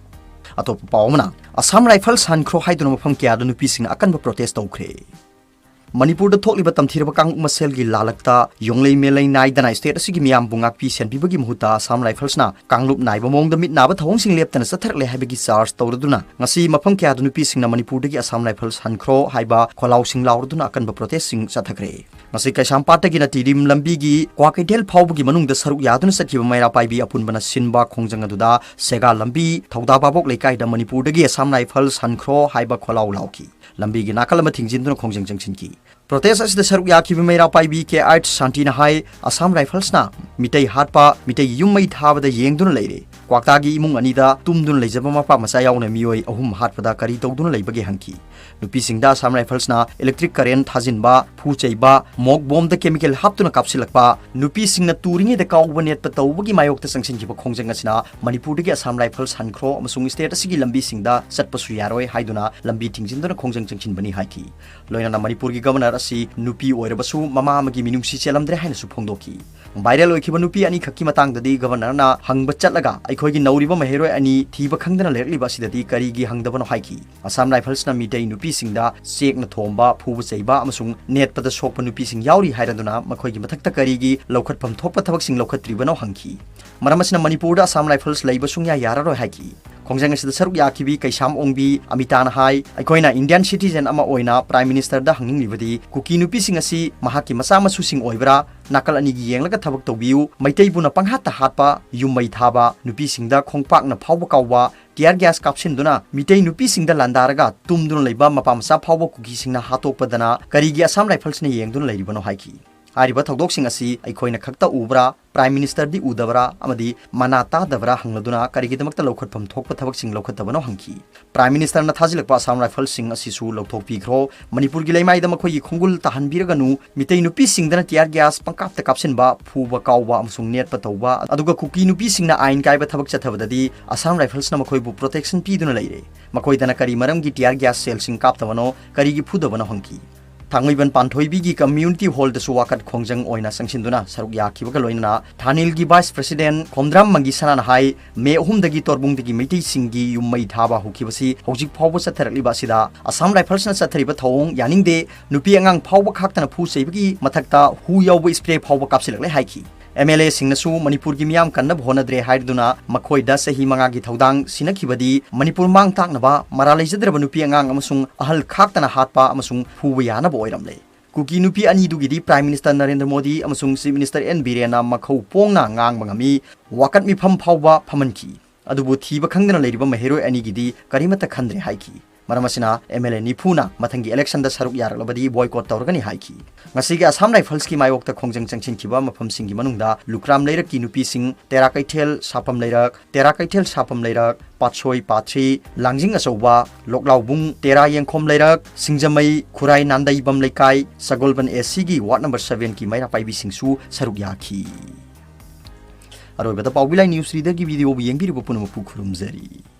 ꯑꯇꯣꯞꯄ ꯄꯥꯎ ꯑꯃꯅ, Assam rifles ꯍꯟꯈ꯭ꯔꯣ ꯍꯥꯏꯗꯨꯅ ꯃꯐꯝ ꯀꯌꯥꯗ ꯅꯨꯄꯤꯁꯤꯡꯅ ꯑꯀꯟꯕ protest ꯇꯧꯈ꯭ꯔꯦ꯫ ꯃꯅꯤꯄꯨꯔꯗ ꯊꯣꯛꯂꯤꯕ ꯇꯝꯊꯤꯔꯕ ꯀꯥꯡꯂꯨꯞ ꯃꯁꯦꯜꯒꯤ ꯂꯥꯂꯛꯇ ꯌꯣꯡꯂꯩ ꯃꯦꯂꯩ ꯅꯥꯏꯗꯅ state ꯑꯁꯤꯒꯤ ꯃꯤꯌꯥꯝꯕꯨ ꯉꯥꯛꯄꯤ ꯁꯦꯟꯕꯤꯕꯒꯤ ꯃꯍꯨꯠꯇ ꯑꯁꯥꯝ ꯔꯥꯏꯐꯜꯁꯅ ꯀꯥꯡꯂꯨꯞ ꯅꯥꯏꯕ ꯃꯑꯣꯡꯗ ꯃꯤꯠ ꯅꯥꯕ ꯊꯧꯑꯣꯡꯁꯤꯡ ꯂꯦꯞꯇꯅ ꯆꯠꯊꯔꯛꯂꯦ ꯍꯥꯏꯕꯒꯤ charge ꯇꯧꯔꯗꯨꯅ ꯉꯁꯤ ꯃꯐꯝ ꯀꯌꯥꯗ ꯅꯨꯄꯤꯁꯤꯡꯅ ꯃꯅꯤꯄꯨꯔꯗꯒꯤ ꯑꯁꯥꯝ ꯔꯥꯏꯐꯜꯁ ꯍꯟꯈ꯭ꯔꯣ ꯍꯥꯏꯕ ꯈꯣꯜꯂꯥꯎꯁꯤꯡ ꯂꯥꯎꯔꯗꯨꯅ ꯑꯀꯟꯕ protestꯁꯤꯡ ꯆꯠꯊꯈ꯭ꯔꯦ꯫ ꯉꯁꯤ ꯀꯩꯁꯥꯝꯄꯥꯠꯇꯒꯤꯅ ꯇꯤꯗꯤꯝ ꯂꯝꯕꯤꯒꯤ ꯀ꯭ꯋꯥꯀꯩꯊꯦꯜ ꯐꯥꯎꯕꯒꯤ ꯃꯅꯨꯡꯗ ꯁꯔꯨꯛ ꯌꯥꯗꯨꯅ ꯆꯠꯈꯤꯕ ꯃꯩꯔꯥ ꯄꯥꯏꯕꯤ ꯑꯄꯨꯟꯕꯅ ꯁꯤꯟꯕ ꯈꯣꯡꯖꯪ ꯑꯗꯨꯗ ꯁꯦꯒꯥ ꯂꯝꯕꯤ ꯊꯧꯗꯥ ꯚꯥꯕꯣꯛ ꯂꯩꯀꯥꯏꯗ ꯃꯅꯤꯄꯨꯔꯗꯒꯤ ꯑꯁꯥꯝ ꯔꯥꯏꯐꯜꯁ ꯍꯟꯈ꯭ꯔꯣ ꯍꯥꯏꯕ ꯈꯣꯜꯂꯥꯎ ꯂꯥꯎꯈꯤ꯫ ꯂꯝꯕꯤꯒꯤ ꯅꯥꯀꯜ ꯑꯃ ꯊꯤꯡꯖꯤꯟꯗꯨꯅ ꯈꯣꯡꯖꯪ ꯆꯪꯁꯤꯟꯈꯤ꯫ Protest ꯑꯁꯤꯗ ꯁꯔꯨꯛ ꯌꯥꯈꯤꯕ ꯃꯩꯔꯥ ꯄꯥꯏꯕꯤ ꯀꯦ ꯑꯥꯏꯠ ꯁꯥꯟꯇꯤꯅ ꯍꯥꯏ, ꯑꯁꯥꯝ ꯔꯥꯏꯐꯜꯁꯅ ꯃꯤꯇꯩ ꯍꯥꯠꯄ, ꯃꯤꯇꯩꯒꯤ ꯌꯨꯝ ꯃꯩ ꯊꯥꯕꯗ ꯌꯦꯡꯗꯨꯅ ꯂꯩꯔꯦ꯫ ꯀ꯭ꯋꯥꯛꯇꯥꯒꯤ ꯏꯃꯨꯡ ꯑꯅꯤꯗ ꯇꯨꯝꯗꯨꯅ ꯂꯩꯖꯕ ꯃꯄꯥ ꯃꯆꯥ ꯌꯥꯎꯅ ꯃꯤꯑꯣꯏ ꯑꯍꯨꯝ ꯍꯥꯠꯄꯗ ꯀꯔꯤ ꯇꯧꯗꯨꯅ ꯂꯩꯕꯒꯦ ꯍꯪꯈꯤ꯫ ꯅꯨꯄꯤꯁꯤꯡꯗ ꯑꯁꯥꯝ ꯔꯥꯏꯐꯜꯁꯅ electric current ꯊꯥꯖꯤꯟꯕ, ꯐꯨ ꯆꯩꯕ, ꯃꯣꯛ ꯕꯣꯝꯗ chemical ꯍꯥꯞꯇꯨꯅ ꯀꯥꯞꯁꯤꯜꯂꯛꯄ, ꯅꯨꯄꯤꯁꯤꯡꯅ ꯇꯨꯔꯤꯉꯩꯗ ꯀꯥꯎꯕ ꯅꯦꯠꯄ ꯇꯧꯕꯒꯤ ꯃꯥꯌꯣꯛꯇ ꯆꯪꯁꯤꯟꯈꯤꯕ ꯈꯣꯡꯖꯪ ꯑꯁꯤꯅ ꯃꯅꯤꯄꯨꯔꯗꯒꯤ ꯑꯁꯥꯝ ꯔꯥꯏꯐꯜꯁ ꯍꯟꯈ꯭ꯔꯣ ꯑꯃꯁꯨꯡ state ꯑꯁꯤꯒꯤ ꯂꯝꯕꯤꯁꯤꯡꯗ ꯆꯠꯄꯁꯨ ꯌꯥꯔꯣꯏ ꯍꯥꯏꯗꯨꯅ ꯂꯝꯕꯤ ꯊꯤꯡꯖꯤꯟꯗꯨꯅ ꯈꯣꯡꯖꯪ ꯆꯪꯁꯤꯟꯕꯅꯤ ꯍꯥꯏꯈꯤ꯫ ꯂꯣꯏꯅꯅ ꯃꯅꯤꯄꯨꯔꯒꯤ Governor ꯑꯁꯤ ꯅꯨꯄꯤ ꯑꯣꯏꯔꯕꯁꯨ ꯃꯃꯥ ꯑꯃꯒꯤ ꯃꯤꯅꯨꯡꯁꯤ ꯆꯦꯜꯂꯝꯗ꯭ꯔꯦ ꯍꯥꯏꯅꯁꯨ ꯐꯣꯡꯗꯣꯛꯈꯤ꯫ Viral ꯑꯣꯏꯈꯤꯕ ꯅꯨꯄꯤ ꯑꯅꯤꯈꯛꯀꯤ ꯃꯇꯥꯡꯗꯗꯤ Governorꯅ ꯍꯪꯕ ꯆꯠꯂꯒ ꯑꯩꯈꯣꯏꯒꯤ ꯅꯧꯔꯤꯕ ꯃꯍꯩꯔꯣꯏ ꯑꯅꯤ ꯊꯤꯕ ꯈꯪꯗꯅ ꯂꯩꯔꯛꯂꯤꯕ ꯑꯁꯤꯗꯗꯤ ꯀꯔꯤꯒꯤ ꯍꯪꯗꯕꯅꯣ ꯍꯥꯏꯈꯤ꯫ ꯑꯁꯥꯝ ꯔꯥꯏꯐꯜꯁꯅ ꯃꯤꯇꯩ ꯅꯨꯄꯤꯁꯤꯡꯗ ꯆꯦꯛꯅ ꯊꯣꯝꯕ, ꯐꯨꯕ ꯆꯩꯕ ꯑꯃꯁꯨꯡ ꯅꯦꯠꯄꯗ ꯁꯣꯛꯄ ꯅꯨꯄꯤꯁꯤꯡ ꯌꯥꯎꯔꯤ ꯍꯥꯏꯔꯗꯨꯅ ꯃꯈꯣꯏꯒꯤ ꯃꯊꯛꯇ ꯀꯔꯤꯒꯤ ꯂꯧꯈꯠꯐꯝ ꯊꯣꯛꯄ ꯊꯕꯛꯁꯤꯡ ꯂꯧꯈꯠꯇ꯭ꯔꯤꯕꯅꯣ ꯍꯪꯈꯤ꯫ ꯃꯔꯝ ꯑꯁꯤꯅ ꯃꯅꯤꯄꯨꯔꯗ ꯑꯁꯥꯝ ꯔꯥꯏꯐꯜꯁ ꯂꯩꯕ ꯁꯨꯡꯌꯥ ꯌꯥꯔꯔꯣꯏ ꯍꯥꯏꯈꯤ꯫ ꯈꯣꯡꯖꯪ ꯑꯁꯤꯗ ꯁꯔꯨꯛ ꯌꯥꯈꯤꯕꯤ ꯀꯩꯁꯥꯝ ꯑꯣꯡꯕꯤ ꯑꯃꯤꯇꯥꯅ ꯍꯥꯏ, ꯑꯩꯈꯣꯏꯅ Indian citizen ꯑꯃ ꯑꯣꯏꯅ Prime Ministerꯗ ꯍꯪꯅꯤꯡꯂꯤꯕꯗꯤ ꯀꯨꯀꯤ ꯅꯨꯄꯤꯁꯤꯡ ꯑꯁꯤ ꯃꯍꯥꯛꯀꯤ ꯃꯆꯥ ꯃꯁꯨꯁꯤꯡ ꯑꯣꯏꯕ꯭ꯔꯥ, ꯅꯥꯀꯜ ꯑꯅꯤꯒꯤ ꯌꯦꯡꯂꯒ ꯊꯕꯛ ꯇꯧꯕꯤꯌꯨ, ꯃꯩꯇꯩꯕꯨꯅ ꯄꯪꯍꯥꯠꯇ ꯍꯥꯠꯄ, ꯌꯨꯝ ꯃꯩ ꯊꯥꯕ, ꯅꯨꯄꯤꯁꯤꯡꯗ ꯈꯣꯡꯄꯥꯛꯅ ꯐꯥꯎꯕ ꯀꯥꯎꯕ, tear gas ꯀꯥꯞꯁꯤꯟꯗꯨꯅ ꯃꯤꯇꯩ ꯅꯨꯄꯤꯁꯤꯡꯗ ꯂꯥꯟꯗꯥꯔꯒ ꯇꯨꯝꯗꯨꯅ ꯂꯩꯕ ꯃꯄꯥ ꯃꯆꯥ ꯐꯥꯎꯕ ꯀꯨꯀꯤꯁꯤꯡꯅ ꯍꯥꯠꯇꯣꯛꯄꯗꯅ ꯀꯔꯤꯒꯤ Assam Riflesꯅ ꯌꯦꯡꯗꯨꯅ ꯂꯩꯔꯤꯕꯅꯣ ꯍꯥꯏꯈꯤ꯫ ꯍꯥꯏꯔꯤꯕ ꯊꯧꯗꯣꯛꯁꯤꯡ ꯑꯁꯤ ꯑꯩꯈꯣꯏꯅ ꯈꯛꯇ ꯎꯕ꯭ꯔꯥ, Prime Ministerꯗꯤ ꯎꯗꯕ꯭ꯔꯥ ꯑꯃꯗꯤ ꯃꯅꯥ ꯇꯥꯗꯕ꯭ꯔꯥ ꯍꯪꯂꯗꯨꯅ ꯀꯔꯤꯒꯤꯗꯃꯛꯇ ꯂꯧꯈꯠꯐꯝ ꯊꯣꯛꯄ ꯊꯕꯛꯁꯤꯡ ꯂꯧꯈꯠꯇꯕꯅꯣ ꯍꯪꯈꯤ꯫ Prime Ministerꯅ ꯊꯥꯖꯤꯜꯂꯛꯄ Assam Riflesꯁꯤꯡ ꯑꯁꯤꯁꯨ ꯂꯧꯊꯣꯛꯄꯤꯈ꯭ꯔꯣ, ꯃꯅꯤꯄꯨꯔꯒꯤ ꯂꯩꯃꯥꯏꯗ ꯃꯈꯣꯏꯒꯤ ꯈꯣꯡꯒꯨꯜ ꯇꯥꯍꯟꯕꯤꯔꯒꯅꯨ, ꯃꯤꯇꯩ ꯅꯨꯄꯤꯁꯤꯡꯗꯅ tear gas ꯄꯪꯀꯥꯞꯇ ꯀꯥꯞꯁꯤꯟꯕ, ꯐꯨꯕ ꯀꯥꯎꯕ ꯑꯃꯁꯨꯡ ꯅꯦꯠꯄ ꯇꯧꯕ, ꯑꯗꯨꯒ ꯀꯨꯀꯤ ꯅꯨꯄꯤꯁꯤꯡꯅ ꯑꯥꯏꯟ ꯀꯥꯏꯕ ꯊꯕꯛ ꯆꯠꯊꯕꯗꯗꯤ Assam Riflesꯅ ꯃꯈꯣꯏꯕꯨ protection ꯄꯤꯗꯨꯅ ꯂꯩꯔꯦ꯫ ꯃꯈꯣꯏꯗꯅ ꯀꯔꯤ ꯃꯔꯝꯒꯤ tear gas shellꯁꯤꯡ ꯀꯥꯞꯇꯕꯅꯣ, ꯀꯔꯤꯒꯤ ꯐꯨꯗꯕꯅꯣ ꯍꯪꯈꯤ꯫ ꯊꯥꯡꯃꯩꯕꯟ ꯄꯥꯟꯊꯣꯏꯕꯤꯒꯤ community hallꯗꯁꯨ ꯋꯥꯀꯠ ꯈꯣꯡꯖꯪ ꯑꯣꯏꯅ ꯆꯪꯁꯤꯟꯗꯨꯅ ꯁꯔꯨꯛ ꯌꯥꯈꯤꯕꯒ ꯂꯣꯏꯅꯅ ꯊꯥꯅꯤꯜꯒꯤ Vice President ꯈꯣꯝꯗ꯭ꯔꯥꯝ ꯃꯪꯒꯤꯁꯅꯥꯅ ꯍꯥꯏ, ꯃꯦ ꯑꯍꯨꯝꯗꯒꯤ ꯇꯣꯔꯕꯨꯡꯗꯒꯤ ꯃꯩꯇꯩꯁꯤꯡꯒꯤ ꯌꯨꯝ ꯃꯩ ꯊꯥꯕ ꯍꯧꯈꯤꯕꯁꯤ ꯍꯧꯖꯤꯛ ꯐꯥꯎꯕ ꯆꯠꯊꯔꯛꯂꯤꯕ ꯑꯁꯤꯗ Assam Riflesꯅ ꯆꯠꯊꯔꯤꯕ ꯊꯧꯑꯣꯡ ꯌꯥꯅꯤꯡꯗꯦ, ꯅꯨꯄꯤ ꯑꯉꯥꯡ ꯐꯥꯎꯕ ꯈꯥꯛꯇꯅ ꯐꯨ ꯆꯩꯕꯒꯤ ꯃꯊꯛꯇ ꯍꯨ ꯌꯥꯎꯕ spray ꯐꯥꯎꯕ ꯀꯥꯞꯁꯤꯜꯂꯛꯂꯦ ꯍꯥꯏꯈꯤ꯫ MLAꯁꯤꯡꯅꯁꯨ ꯃꯅꯤꯄꯨꯔꯒꯤ ꯃꯤꯌꯥꯝ ꯀꯟꯅꯕ ꯍꯣꯠꯅꯗ꯭ꯔꯦ ꯍꯥꯏꯗꯨꯅ ꯃꯈꯣꯏꯗ ꯆꯍꯤ ꯃꯉꯥꯒꯤ ꯊꯧꯗꯥꯡ ꯁꯤꯟꯅꯈꯤꯕꯗꯤ ꯃꯅꯤꯄꯨꯔ ꯃꯥꯡ ꯇꯥꯛꯅꯕ ꯃꯔꯥꯜ ꯂꯩꯖꯗ꯭ꯔꯕ ꯅꯨꯄꯤ ꯑꯉꯥꯡ ꯑꯃꯁꯨꯡ ꯑꯍꯜ ꯈꯥꯛꯇꯅ ꯍꯥꯠꯄ ꯑꯃꯁꯨꯡ ꯐꯨꯕ ꯌꯥꯅꯕ ꯑꯣꯏꯔꯝꯂꯦ꯫ ꯀꯨꯀꯤ ꯅꯨꯄꯤ ꯑꯅꯤꯗꯨꯒꯤꯗꯤ Prime Minister ꯅꯔꯦꯟꯗ꯭ꯔ ꯃꯣꯗꯤ ꯑꯃꯁꯨꯡ Chief Minister ꯑꯦꯟ ꯕꯤꯔꯦꯟꯅ ꯃꯈꯧ ꯄꯣꯡꯅ ꯉꯥꯡꯕ ꯉꯝꯃꯤ, ꯋꯥꯀꯠ ꯃꯤꯐꯝ ꯐꯥꯎꯕ ꯐꯝꯍꯟꯈꯤ꯫ ꯑꯗꯨꯕꯨ ꯊꯤꯕ ꯈꯪꯗꯅ ꯂꯩꯔꯤꯕ ꯃꯍꯩꯔꯣꯏ ꯑꯅꯤꯒꯤꯗꯤ ꯀꯔꯤꯃꯠꯇ ꯈꯟꯗ꯭ꯔꯦ ꯍꯥꯏꯈꯤ꯫ ꯃꯔꯝ ꯑꯁꯤꯅ MLA ꯅꯤꯐꯨꯅ ꯃꯊꯪꯒꯤ electionꯗ ꯁꯔꯨꯛ ꯌꯥꯔꯛꯂꯕꯗꯤ boycott ꯇꯧꯔꯒꯅꯤ ꯍꯥꯏꯈꯤ꯫ ꯉꯁꯤꯒꯤ Assam Riflesꯀꯤ ꯃꯥꯌꯣꯛꯇ ꯈꯣꯡꯖꯪ ꯆꯪꯁꯤꯟꯈꯤꯕ ꯃꯐꯝꯁꯤꯡꯒꯤ ꯃꯅꯨꯡꯗ ꯂꯨꯀ꯭ꯔꯥꯝ ꯂꯩꯔꯛꯀꯤ ꯅꯨꯄꯤꯁꯤꯡ, ꯇꯦꯔꯥ ꯀꯩꯊꯦꯜ, ꯁꯥꯄꯝ ꯂꯩꯔꯛ, ꯇꯦꯔꯥ ꯀꯩꯊꯦꯜ ꯁꯥꯄꯝ ꯂꯩꯔꯛ, ꯄꯥꯠꯁꯣꯏ ꯄꯥꯠꯊ꯭ꯔꯤ, ꯂꯥꯡꯖꯤꯡ ꯑꯆꯧꯕ, ꯂꯣꯛꯂꯥꯎꯕꯨꯡ, ꯇꯦꯔꯥ ꯌꯦꯡꯈꯣꯝ ꯂꯩꯔꯛ, ꯁꯤꯡꯖꯃꯩ, ꯈꯨꯔꯥꯏ ꯅꯥꯟꯗꯩꯕꯝ ꯂꯩꯀꯥꯏ, ꯁꯒꯣꯜꯕꯟ ACꯒꯤ ward number sevenꯒꯤ ꯃꯩꯔꯥ ꯄꯥꯏꯕꯤꯁꯤꯡꯁꯨ ꯁꯔꯨꯛ ꯌꯥꯈꯤ꯫ ꯑꯔꯣꯏꯕꯗ ꯄꯥꯎꯕꯤ ꯂꯥꯏ news readerꯒꯤ videoꯕꯨ ꯌꯦꯡꯕꯤꯔꯤꯕ ꯄꯨꯝꯅꯃꯛꯄꯨ ꯈꯨꯔꯨꯝꯖꯔꯤ꯫